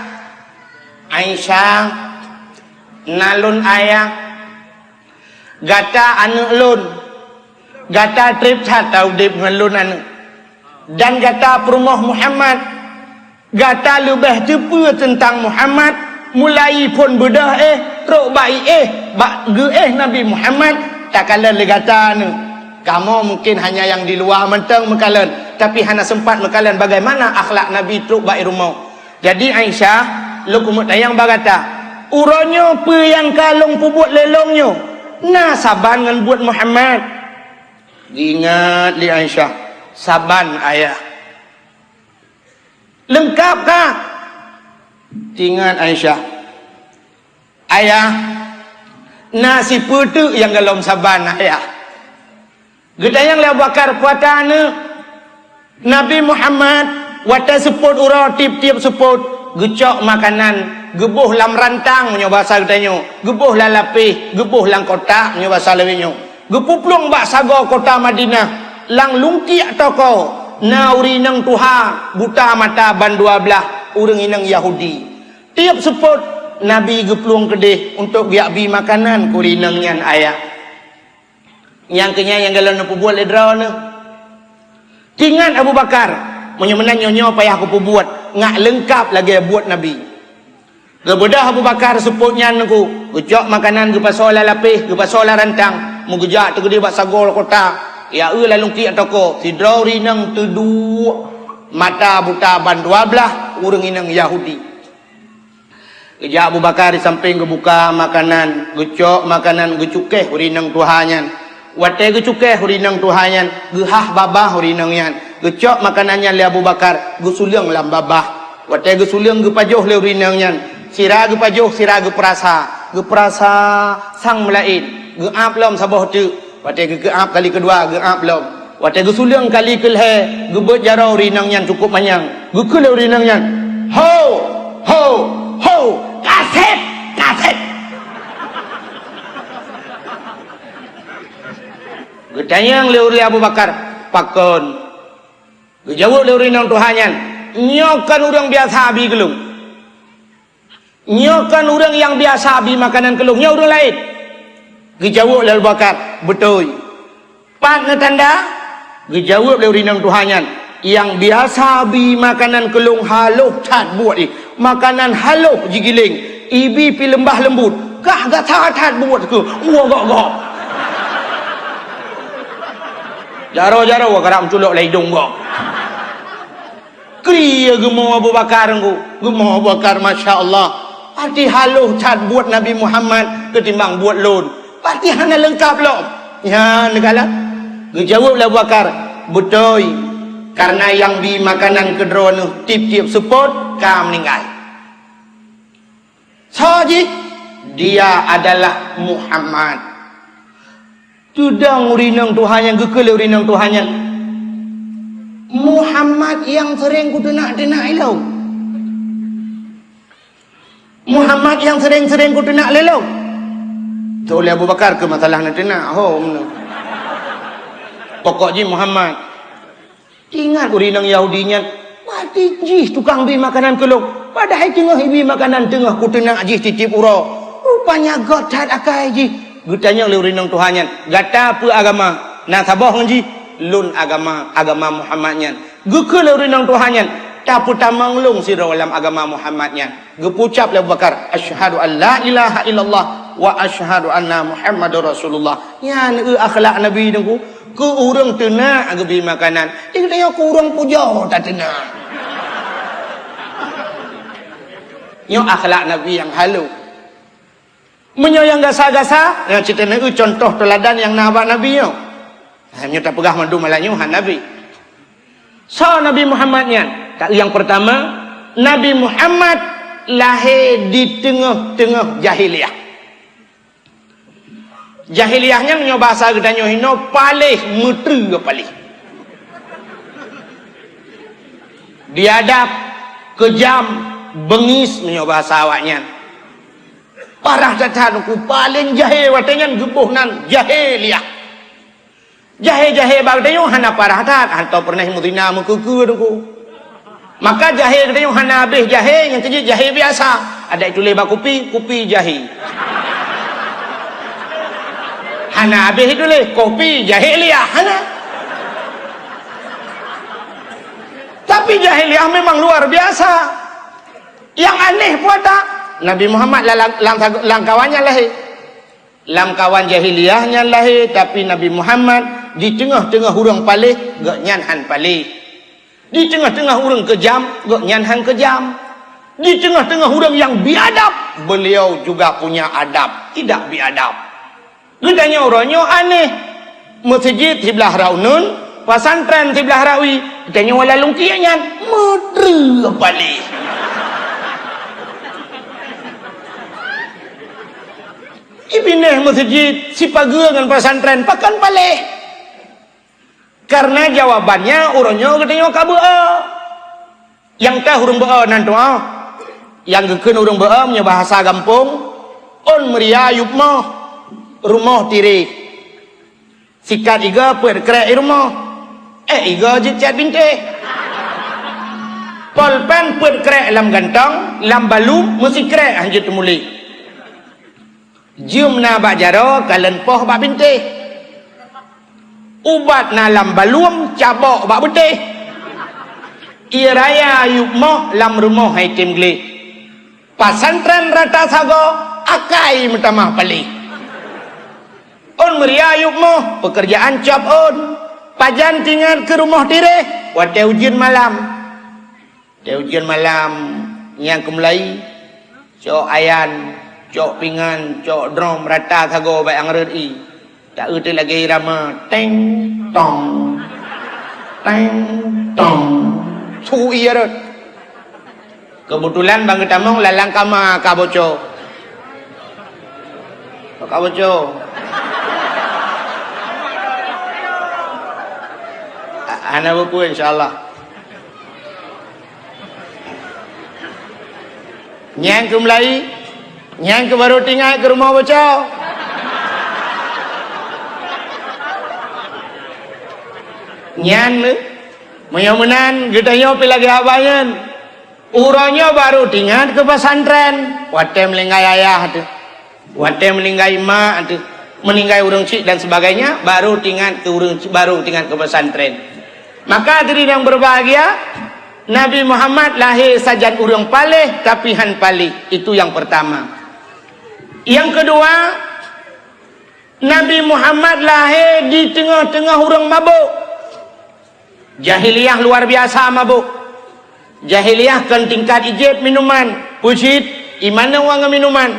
"Aisyah, na lôn ayah, gata aneuk lôn, gata treb that taudeb ngon lôn aneuk, dan gata peurumoh Muhammad. Gata leubeh teupeue teuntang Muhammad, mulai phon beudôh éh, trok bak iéh, bak geuéh Nabi Muhammad, takalon lé gata nyoe. Kamoe mungkin hanya nyang di luwa mantong meukalon, tapi hana seumpat meukalon bagaimana akhlak Nabi trok bak i rumoh. Jadi, Aisyah, lôn keumeung tanyong bak gata, uroe nyoe peue nyang ka lôn peubuet lé lôn nyoe, na saban ngon buet Muhammad?" Geuingat lé Aisyah, "Saban, Ayah." "Leungkap ka?" Teuingat Aisyah, "Ayah, na sipeue teuk nyang gohlom saban, Ayah." Geutanyong lé Abu Bakar, "Peue ata aneuk?" "Nabi Muhammad, watée seupôt uroe, tieb-tieb seupôt, geucok makanan, geuboh lam rantang meunyoe basa geutanyoe, geuboh lam lapéh, geuboh lam kotak meunyoe basa lawét nyoe, geupeuplueng bak sagoe kota Madinah, lam lungkiek toko na ureuëng inong tuha buta mata ban dua blaih, ureuëng inong Yahudi. Tieb seupôt Nabi geuplueng keudeh untuk geujak bi makanan keu ureuëng inong nyan, Ayah." Nyang keu nyan nyang gohlom neupeubuet lé droeneuh. Teuingat Abu Bakar, meunyoe meunan nyoe-nyoe payah kupeubuet, ngat leungkap lagée buet Nabi. Geubeudôh Abu Bakar seupôt nyan, Teungku, geucok makanan geupasoe lam lapéh, geupasoe lam rantang, meugeujak teukeudeh bak sagoe kota, ya eu lam lungkiek toko, sidroe ureuëng inong teuduek mata buta ban dua blaih, ureuëng inong Yahudi. Geujak Abu Bakar di sampéng geubuka makanan, geucok makanan, geucukéh ureuëng inong tuha nyan. Watée geucukéh ureuëng inong tuha nyan, geuhah babah ureuëng inong nyan. Geucok makanan nyan lé Abu Bakar, geusuleueng lam babah. Watée geusuleueng geupajoh lé ureuëng inong nyan. Sira geupajoh, sira geupeurasa. Geupeurasa sang meulaén, geuab lom saboh teuk. Watée geukeuab kali keudua, geuab lom. Watée geusuleueng kali keulhée, geubeuet jaroe ureuëng inong nyan cukup manyang. Geukheun lé ureuëng inong nyan, "Ho! Ho! Ho! Kaseb! Kaseb!" Geutanyong lé ureuëng Abu Bakar, "Pakon?" Geujaweueb lé ureuëng inong tuha nyan, "Nyoe kon ureuëng biasa bi keu lôn. Nyoe kon ureuëng nyang biasa bi makanan keu lôn, nyoe ureuëng laén." Geujaweueb lé Abu Bakar, "Beutôi." Pat neutanda? Geujaweueb lé ureueng inong tuha nyan, "Nyang biasa bi makanan keu lôn haloh that buet jih. Makanan haloh jigiléng, ibi pih leumbah leumbut. Kah gata that buet keuh, woe gob-gob." Jaroe-jaroe karab meuculok lam idong gob. Kri geumo Abu Bakar ngku, geumo Abu Bakar, "Masya Allah, pati haloh that buet Nabi Muhammad keutimbang buet lôn. Pati hana leungkab lom." Nyan neukalon. Geujaweueb lé Abu Bakar, "Beutôi, kareuna nyang bi makanan keu droeneuh tieb-tieb seupôt ka meuninggai." Soe jih? Dia adalah Muhammad. Teudong ureueng inong tuha nyan, geukheun lé ureueng inong tuha nyan, "Muhammad nyang sering kuteunak-teunak ilôn. Muhammad nyang sering-sering kuteunak lé lôn." Tho lé Abu Bakar keu masalah neuteunak, ho meunan. Pokok jih Muhammad. Ingat ureueng inong Yahudi nyan, "Pati jih tukang bi makanan keu lôn, padahai teungoh ibi makanan teungoh kuteunak jih tieb-tieb uroe. Rupanya göt that akai jih." Geutanyong lé ureueng inong tuha nyan, "Gata peue agama?" "Na saboh ngon jih." "Lôn agama, agama Muhammad nyan." Geukheun lé ureueng inong tuha nyan, "Tapeutamong lôn sidroe lam agama Muhammad nyan." Geupeucab lé Abu Bakar, "Asyhadu an la ilaha illallah wa asyhadu anna Muhammadar Rasulullah." Nyan eu akhlak Nabi teungku. Keu ureueng teunak geubi makanan, di geutanyoe keu ureueng pujoe tateunak. Nyoe akhlak Nabi nyang haloh. Meunyoe nyang gasa-gasa, nyan cit teuneu contoh teuladan nyang na bak Nabi nyoe. Ha, nyoe tapeugah mandum malam nyoe han Nabi. Soe Nabi Muhammad nyan? Nyang peurtama, Nabi Muhammad lahé di teungoh-teungoh jahiliyah. Jahiliyah nyan meunyoe basa geutanyoe hinoe paléh, meutreue paléh. Biadab, keujam, beungis meunyoe basa awaknyan. Parah that-that teungku, paleng jahé watée nyan geuboh nan jahiliyah. Jahé-jahé bak geutanyoe hana parah that, hantom peureunah meuzina meukeue-keue teungku. Maka jahé geutanyoe hana habéh jahé nyang keujeuet jahé biasa. Adak ituléh bak kupi, kupi jahé. Hana habéh ituléh, kopi jahiliyah, hana. Tapi jahiliyah memang luar biasa. Nyang aneh peue ata, Nabi Muhammad lam, lam, lam kawan nyan lahé. Lam kawan jahiliyah nyan lahé, tapi Nabi Muhammad di teungoh-teungoh ureuëng paléh, gobnyan han paléh. Di teungoh-teungoh ureuëng keujam, gobnyan han keujam. Di teungoh-teungoh ureuëng nyang biadab, beliau juga punya adab, tidak biadab. Geutanyoe uroe nyoe aneh. Meuseujid siblah rot uneun, pesantren siblah rot wie, geutanyoe lam lungkiek nyan meudreue paléh. Ipinéh meuseujid sipageue ngon pesantren pakon paléh. Kareuna jawabannya uroe nyoe geutanyoe ka beu-e. Nyang teuh ureuëng beu-e nan tuoh. Nyang geukheun ureuëng beu-e meunyoe bahasa gampông, ôn meuria yup moh, rumoh tiréh. Sikat iga peuet krek i rumoh, ék iga jeuet cat bintéh. Polpen peuet krek lam gantong, lam balum meusikrek han jeuet teumuléh. Jeuem na bak jaroe, kalon poh bak bintéh. Ubat na lam balum, cabok bak beutéh. Ie raya yup moh, lam rumoh hai tem gleh. Pesantren rata sagoe, akai meutamah paléh. Ôn meuria yup moh, peukeurjaan cop ôn. Pajan teuingat keu rumoh tiréh, watée ujeuen malam. Watée ujeuen malam, nyang keumeulai, cok ayan, cok pingan, cok drom, rata sagoe bak nyang rhot ié. Taeu teuk lagée irama, teng, tong, teng, tong. Su ié rhot. Keubeutulan ban geutamong lam kama ka boco. Ka boco. Ha-, hana peue-peue, insya Allah. Nyang keumeulai, nyang keubaru teuingat keu rumoh boco. Nyan, meunyoe meunan, geutanyoe pih lagée haba nyan. Uroe nyoe baru teuingat keu pesantren, watée meuninggai ayah teuh, watée meuninggai mak teuh, meninggai ureuëng chik dan sebagainya, baru tingat ke ureuëng, baru tingat ke pesantren. Maka hadirin yang berbahagia, Nabi Muhammad lahé sajan ureuëng paléh tapi hán paléh. Itu yang pertama. Yang kedua, Nabi Muhammad lahé di teungoh-teungoh ureuëng mabôk. Jahiliyah luar biasa mabôk. Jahiliyah kon tingkat ijép minuman, peucit, imanö ngon minuman.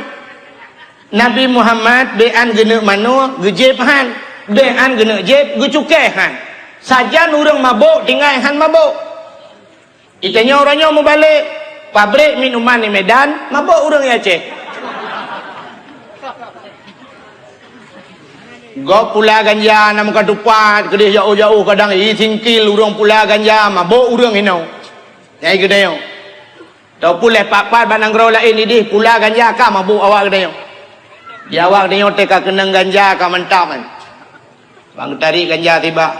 Nabi Muhammad bék an geuneuk manoe geujép hán, bék an geuneuk jép geucukée hán. Sajan ureuëng mabôk tinggai hán mabôk. Itanyoe uroe nyoe mubalek, pabrik minuman di Medan, mabôk ureuëng di Aceh. Gob pula ganja na meuka tupat, keudeh jauh-jauh kadang i singkil ureuëng pula ganja, mabôk ureuëng inoe. Nyang i geutanyoe. Tau puléh pat-pat bak nanggroe laén ideh pula ganja ka mabôk awak geutanyoe. Di awak geutanyoe teuka keunong ganja ka mantap kan. Bang tarik ganja tiba.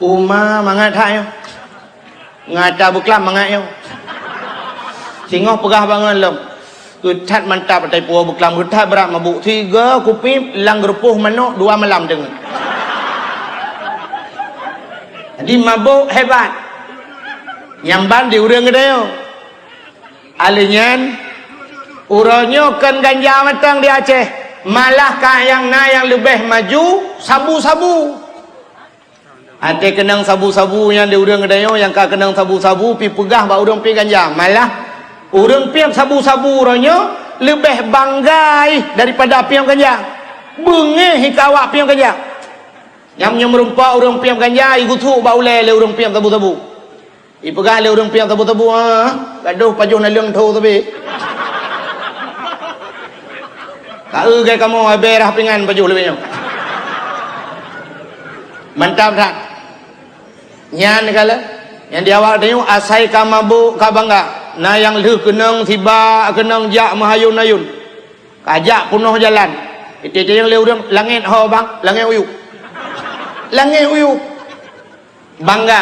Uma mangat hai. Ngata beuklam mangat nyoe. Singoh peugah bangon lom. Geuthat mantap atai puwoe beuklam, geuthat brat mabôk. Tiga kupi lam geurupoh manok dua malam deungon. Jadi mabôk hebat. Nyang ban di ureuëng geutanyoe. Alèh nyan, uroe nyoe kon ganja mantong di Aceh, malah ka nyang na nyang leubeh maju sabu-sabu. Até keunong sabu-sabu nyan di ureuëng geutanyoe nyang ka keunong sabu-sabu pi peugah bak ureuëng piep ganja. Malah ureuëng piep sabu-sabu uroe nyoe leubeh bangga ih daripada piep ganja. Beungéh ih keu awak piep ganja. Nyang meunyoe meureumpok ureuëng piep ganja, igusuk bak ulée lé ureuëng piep sabu-sabu. Ipeugah lé ureuëng piep sabu-sabu, "Ah, gadoh pajoh naleueng tho sabe." Ka eu gai kamoe, abée rah pingan pajoh leubeh nyoe. Mantap that. Nyan kala, nyang di awak tanyoe asai ka mabôk ka bangga. Na nyang lheueh keunong siba keunong jak meuhayôn-hayôn. Ka jak peunoh jalan. Itém-tém lé ureuëng langét ho bang, langét uyuek. Langét uyuek. Bangga.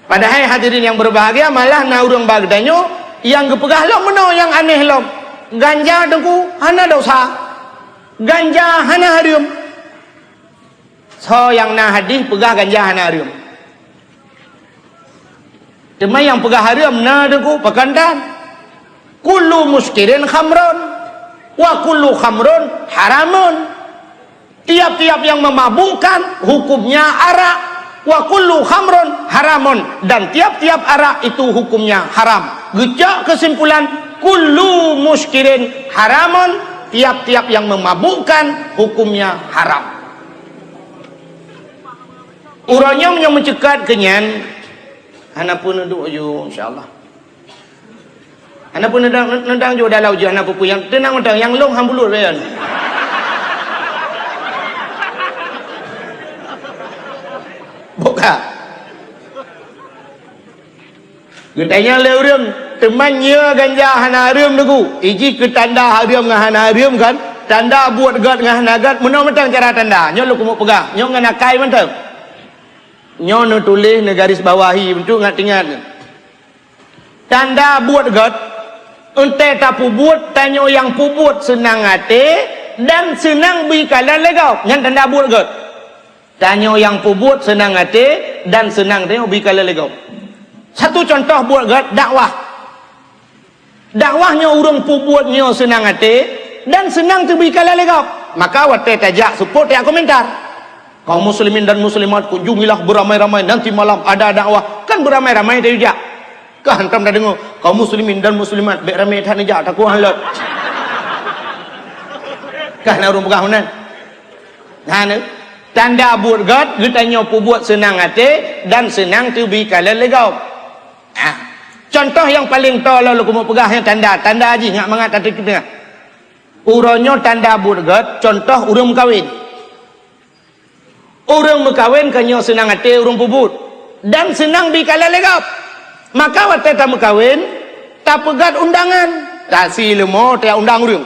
Padahai hadirin yang berbahagia, malah na ureuëng bak geutanyoe nyang geupeugah lom meunoe nyang aneh lom. Ganja teungku hana dosa. Ganja hana hareuem. Soe nyang na hadih peugah ganja hana hareuem? Teuma nyang peugah hareuem na teungku pakon tan. Kullu muskirin khamrun, wa kullu khamrun haramun. Tiap-tiap yang memabukkan hukumnya arak, wa kullu khamrun haramun, dan tiap-tiap arak itu hukumnya haram. Geucok kesimpulan, kullu muskirin haramun, tiap-tiap yang memabukkan hukumnya haram. Uroe nyoe meunyoe meuceukat keu nyan, hana peue neuduek ju, insya Allah. Hana peue neudang, neudang ju dalam ujeuen, hana peue-peue nyang teunang mantong, nyang lôn han bulut lé nyan. Buka. Geutanyong lé ureuëng, "Teuma nyoe ganja hana hareuem teungku?" Iji keu tanda hareuem ngon hana hareuem kan? Tanda buet gét ngon hana gét, meunoe mantong cara tanda. Nyoe lôn keumeung peugah, nyoe ngon akai mantong. Nyoe neutuléh, neugaris bawahi, beutôi ngat-ingat. Tanda buet gét, eunteuk tapeubuet, tanyoe nyang peubuet seunang até dan seunang bri kalon lé gob. Nyan tanda buet gét. Tanyoe nyang peubuet seunang até dan seunang tanyoe bri kalon lé gob. Satu contoh buet gét, dakwah. Dakwah nyoe ureuëng peubuet nyoe seunang até dan seunang teubri kalon lé gob. Maka watée tajak seupôt tajak komentar. Kaum muslimin dan muslimat, kunjungilah beramai-ramai nanti malam ada dakwah. Kan beramai-ramai tajak. Ka hantom tadeungoe, kaum muslimin dan muslimat, bék ramé that neujak, takot han lôt. Ka na ureuëng peugah meunan. Nah, ni tanda buet gét, geutanyoe peubuet seunang até dan seunang teubri kalon lé gob. Ah, contoh nyang paleng toe lôn keumeung peugah nyan tanda, tanda jih ngat mangat ateueh teungoh. Uroe nyoe tanda buet gét, contoh ureuëng meukawen. Ureuëng meukawen ka nyoe seunang até ureuëng peubuet dan seunang bri kalon lé gob. Maka watée tameukawen, tapeugét undangan, tasi leumo taundang ureuëng.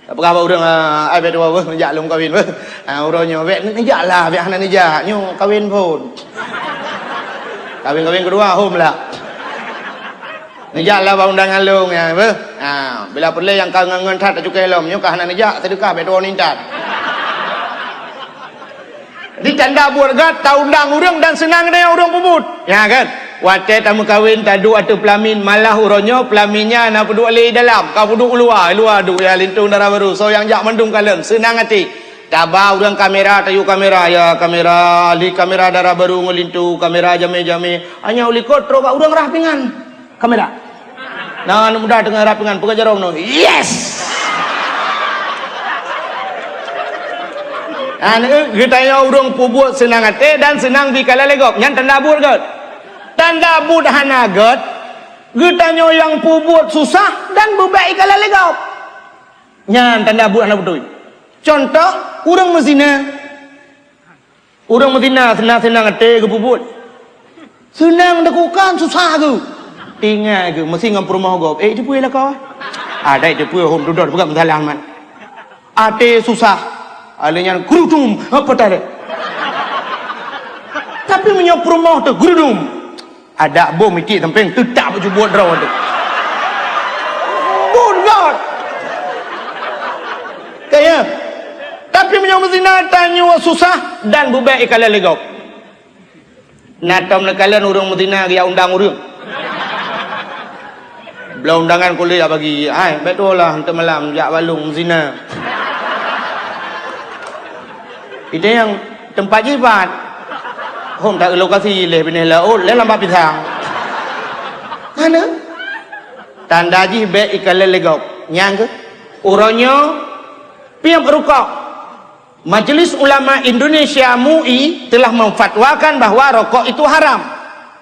Tapeugah bak ureuëng, "Ah, ai bék tuwoe beuh, neujak lôn meukawen beuh." Ah, uroe nyoe, "Bék neujak lah, bék hana neujak, nyoe kawen phon." Kawen-kawen keudua hom lah. Neujak lah bak undangan lôn, ya, beuh. Ha, bila peureulée nyang ka ngon-ngon that tacukai lom, nyoe ka hana neujak, seudeukah bèk tuwoe ningkat. Di tanda buet gét, taundang ureuëng dan seunang geutanyoe ureuëng peubuet. Ya kan? Watée tameukawen, taduek ateueh peulamin, malah uroe nyoe peulamin nyan na peuduek lé dalam, ka peuduek u luwa, luwa duek ya lintong dara barô. Soe nyang jak mandum kalon, seunang até. Taba ureuëng kamera, tayue kamera, ya kamera, ahli kamera dara barô ngon lintong, kamera jamé-jamé. Hanya u likot trok bak ureuëng rhah pingan. Kamera. Nah, aneuk muda teungoh rhah pingan, peugah jaroe nyoe. Yes! Aneuk geutanyoe ureuëng peubuet seunang até dan seunang bri kalon lé gob. Nyan tanda buet gét. Tanda buet hana gét, geutanyoe nyang peubuet susah dan beubèk ikalon lé gob. Nyan tanda buet hana beutôi. Contoh, ureuëng meuzina. Ureuëng meuzina seunang-seunang até geupeubuet. Seunang teukukan susah geuh. Tinggai geuh meusi ngon peurumoh gob. Eh, teupeue lakoe? Ada teupeue hom tudor peugah meusalah man. Até susah. Alé nyan gerudum apa tadi? Tapi meunyoe peurumoh teuh gerudum. Adak bom itik sampéng teutap bak jubot droe teuh. Bun God. Kaya. Tapi meunyoe meuzina tanyoe susah dan beubèk ikalon lé gob. Na tom neukalon ureuëng meuzina geujak undang ureuëng. Bloe undangan kulét bagi, hai bèk tuwoe lah untuk malam jak balong meuzina. Itu yang tempat jibat. Hom tak lokasi leh binéh laôt, leh lambat pisang. Hana? Tanda jih bèk ikalon lé gob. Nyang keuh? Uroe nyoe piep rukok. Majelis Ulama Indonesia, M U I, telah memfatwakan bahwa rokok itu haram.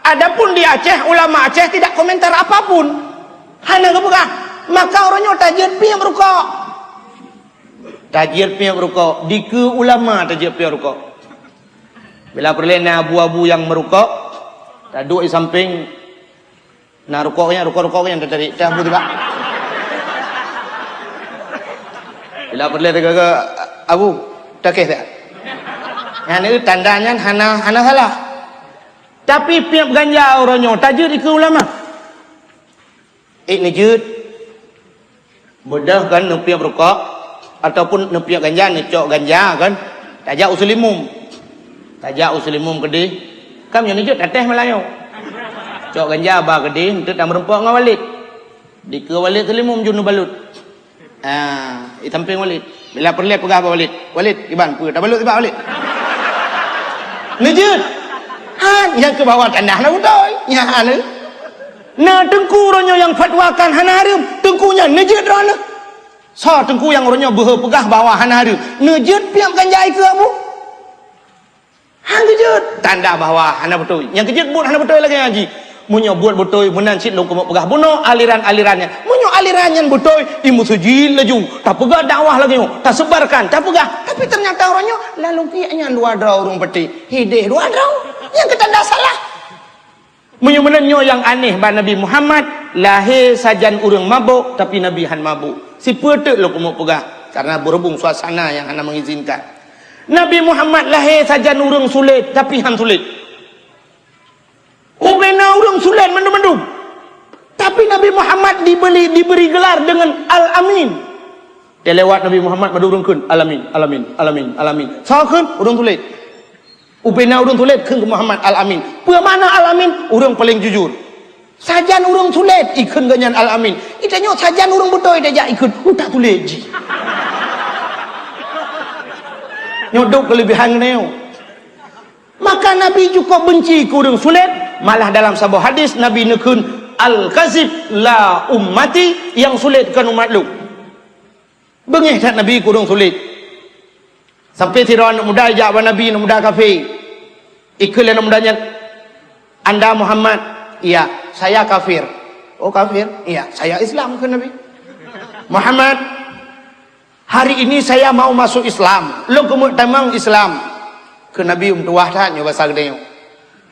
Adapun di Aceh, ulama Aceh tidak komentar apapun. Hana geupeugah, maka uroe nyoe tajeuet piep rukok. Tajeuet piep rukok, dikeue ulama tajeuet piep rukok. Bila peureulée na abu-abu nyang meurukok, taduek di sampéng, na rukok nyan, rukok-rukok nyan tatarék, teuh abu tibak. Bila peureulée teuka-ka abu, takéh that. Nyan tanda nyan hana, hana salah. Tapi piep ganja uroe nyoe tajeuet dikeue ulama. Eh, neujeuet. Beudôh kan neupiep rukok, ataupun neupiep ganja, neucok ganja kan. Tajak u Seulimum. Tajak u Seulimum keudeh. Kan meunyoe neujeuet, tatéh malam nyoe. Cok ganja ba keudeh, eunteuk tameureumpok ngon Walid. Dikeue Walid Seulimum jun neubalot. Ah, di sampéng Walid. Bila peureulée peugah bak Walid, "Walid, kiban peue tabalot sibak Walid?" Neujeuet. Ha, nyang keu bahwa tanda na beutôi. Nyan. Na teungku uroe nyoe nyang fatwakan hana hareuem, teungku nyan neujeuet droeneuh. Soe teungku nyang uroe nyoe beuhe peugah bahwa hana hareuem? Neujeuet piep ganja ikeue abu? Han geujeuet, tanda bahwa hana beutôi. Nyang geujeuet buet hana beutôi lagée nyan jih. Meunyoe buet beutôi, meunan cit lôn keumeung peugah bunoe aliran-aliran nyan. Meunyoe aliran nyan beutôi, imeuseujid laju, tapeugah dakwah lagée nyoe, tasebarkan, tapeugah. Tapi teunyata uroe nyoe lalu piek nyan dua droe ureuëng peuti, hideh dua droe. Nyang keu tanda salah. Meunyoe meunan nyoe nyang aneh bak Nabi Muhammad, lahé sajan ureuëng mabök, tapi Nabi han mabök. Sipeue teuk lôn keumeung peugah, karena berhubung suasana nyang hana mengizinkan. Nabi Muhammad lahé sajan ureuëng sulet, tapi han sulet. Ubena ureuëng sulet mandum-mandum. Tapi Nabi Muhammad dibeli, diberi gelar dengan Al-Amin. Teulewat Nabi Muhammad mandum ureuëng kheun, "Al-Amin, Al-Amin, Al-Amin, Al-Amin." Soe kheun? Ureuëng sulet. Ubena ureuëng sulet kheun keu Muhammad Al-Amin. Peue makna Al-Amin? Ureuëng paleng jujur. Sajan ureuëng sulet ikheun geuh nyan Al-Amin. Itanyoe sajan ureuëng beutôi tajak ikheun, utak sulet jih. Nyoe dok keulebihan geutanyoe. Maka Nabi cukup benci keu ureuëng sulet, malah dalam saboh hadis Nabi neukheun, "Al-kazib la ummati," nyang sulet kon umat lôn. Beungéh that Nabi keu ureuëng sulet. Sampai sidroe aneuk muda ijak bak Nabi, aneuk muda kafé. Ikheun lé aneuk muda nyan, "Anda Muhammad?" "Iya." "Saya kafir." "Oh, kafir?" "Iya." "Saya Islam," kheun Nabi. "Muhammad, hari ini saya mau masuk Islam." "Lôn keumeung tamong Islam," kheun Nabi, meutuwah that nyoe basa geutanyoe.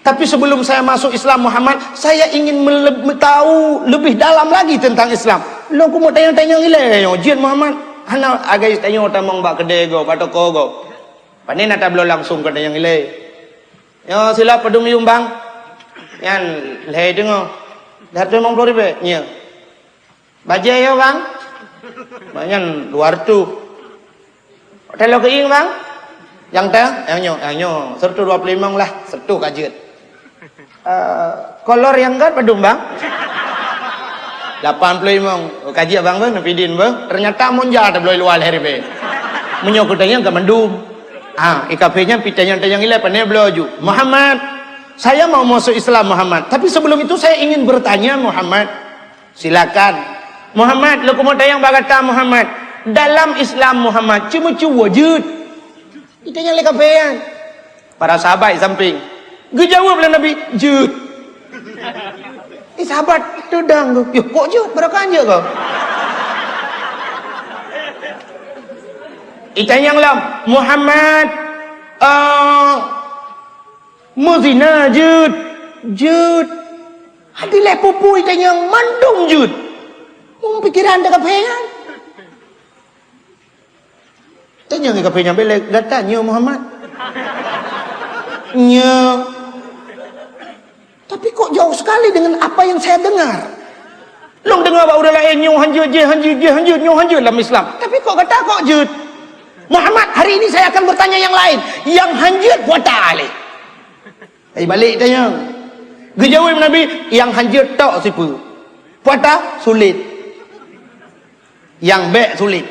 "Tapi sebelum saya masuk Islam, Muhammad, saya ingin mele-, tahu lebih dalam lagi tentang Islam." "Lôn keumeung tanyong-tanyong ilée nyoe, jeuet Muhammad." "Hana agak tanyoe tamong bak keudée gob, bak toko gob. Pane na tabloe langsung keu tanyong ilée." "Nyoe silop padum yuem bang?" "Nyan lhée teungoh." Seratus limong puluh ribèe, nyo. Bajèe yo, Bang? Bang nyan dua ratus. Talo keuieng, Bang? Nyang teuh, nyang nyoe, nyang nyoe. Seratus dua puluh limong lah, seratus ka jeuet. Eh, kolor nyang göt padum, Bang? Lapan puluh limong. Oh, ka jeuet, Bang, beuh, neupidin, beuh. Ternyata monja tabloe luwa lhèe ribèe. Meunyoe keu tanyong ka mandum. Ah, i kafé nyan pi tanyong-tanyong ilèe, pane bloe ju. "Muhammad, saya mau masuk Islam, Muhammad. Tapi sebelum itu saya ingin bertanya, Muhammad." "Silakan." "Muhammad, lôn keumeung tanyong bak gata, Muhammad. Dalam Islam, Muhammad, ceumeucue jeuet?" Itanyong lé kafé nyan. Para sahabat di samping. Geujaweueb lé Nabi, "Jeuet." Eh, sahabat teudong tu, "Yoh, kok jeuet? Barokah jeuet kok?" Itanyong lom, "Muhammad, eh, meuzina jeuet?" "Jeuet." Hati lé pupu itanyong mandum jeuet. Mung pikiran dak kafé nyan. Tanyong kafé nyan bèk lé, "Gata nyoe Muhammad?" "Nyoe." "Tapi kok jauh sekali dengan apa yang saya dengar? Lôn deungoe bak ureueng laén nyoe hanjeuet, jih hanjeuet, jih hanjeuet, nyoe hanjeuet lam Islam. Tapi kok gata kok jeuet?" "Muhammad, hari ini saya akan bertanya yang lain. Yang hanjeuet puasa lé." Ai balik tanyong. Geujaweueb Nabi, "Nyang hanjeuet tok sipeue. Puasa sulet. Nyang bèk sulet."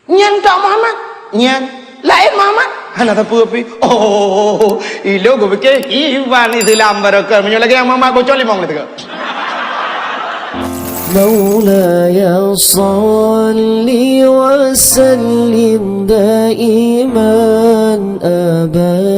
"Nyan tok Muhammad?" "Nyan." "Laén Muhammad?" "Hana sapeue pih." Oh, ilôn kupiké kiban Islam barokah. Meunyoe lagèe nyang Muhammad bocor limong lé teuka. مولاي صل وسلم دائما أبدا.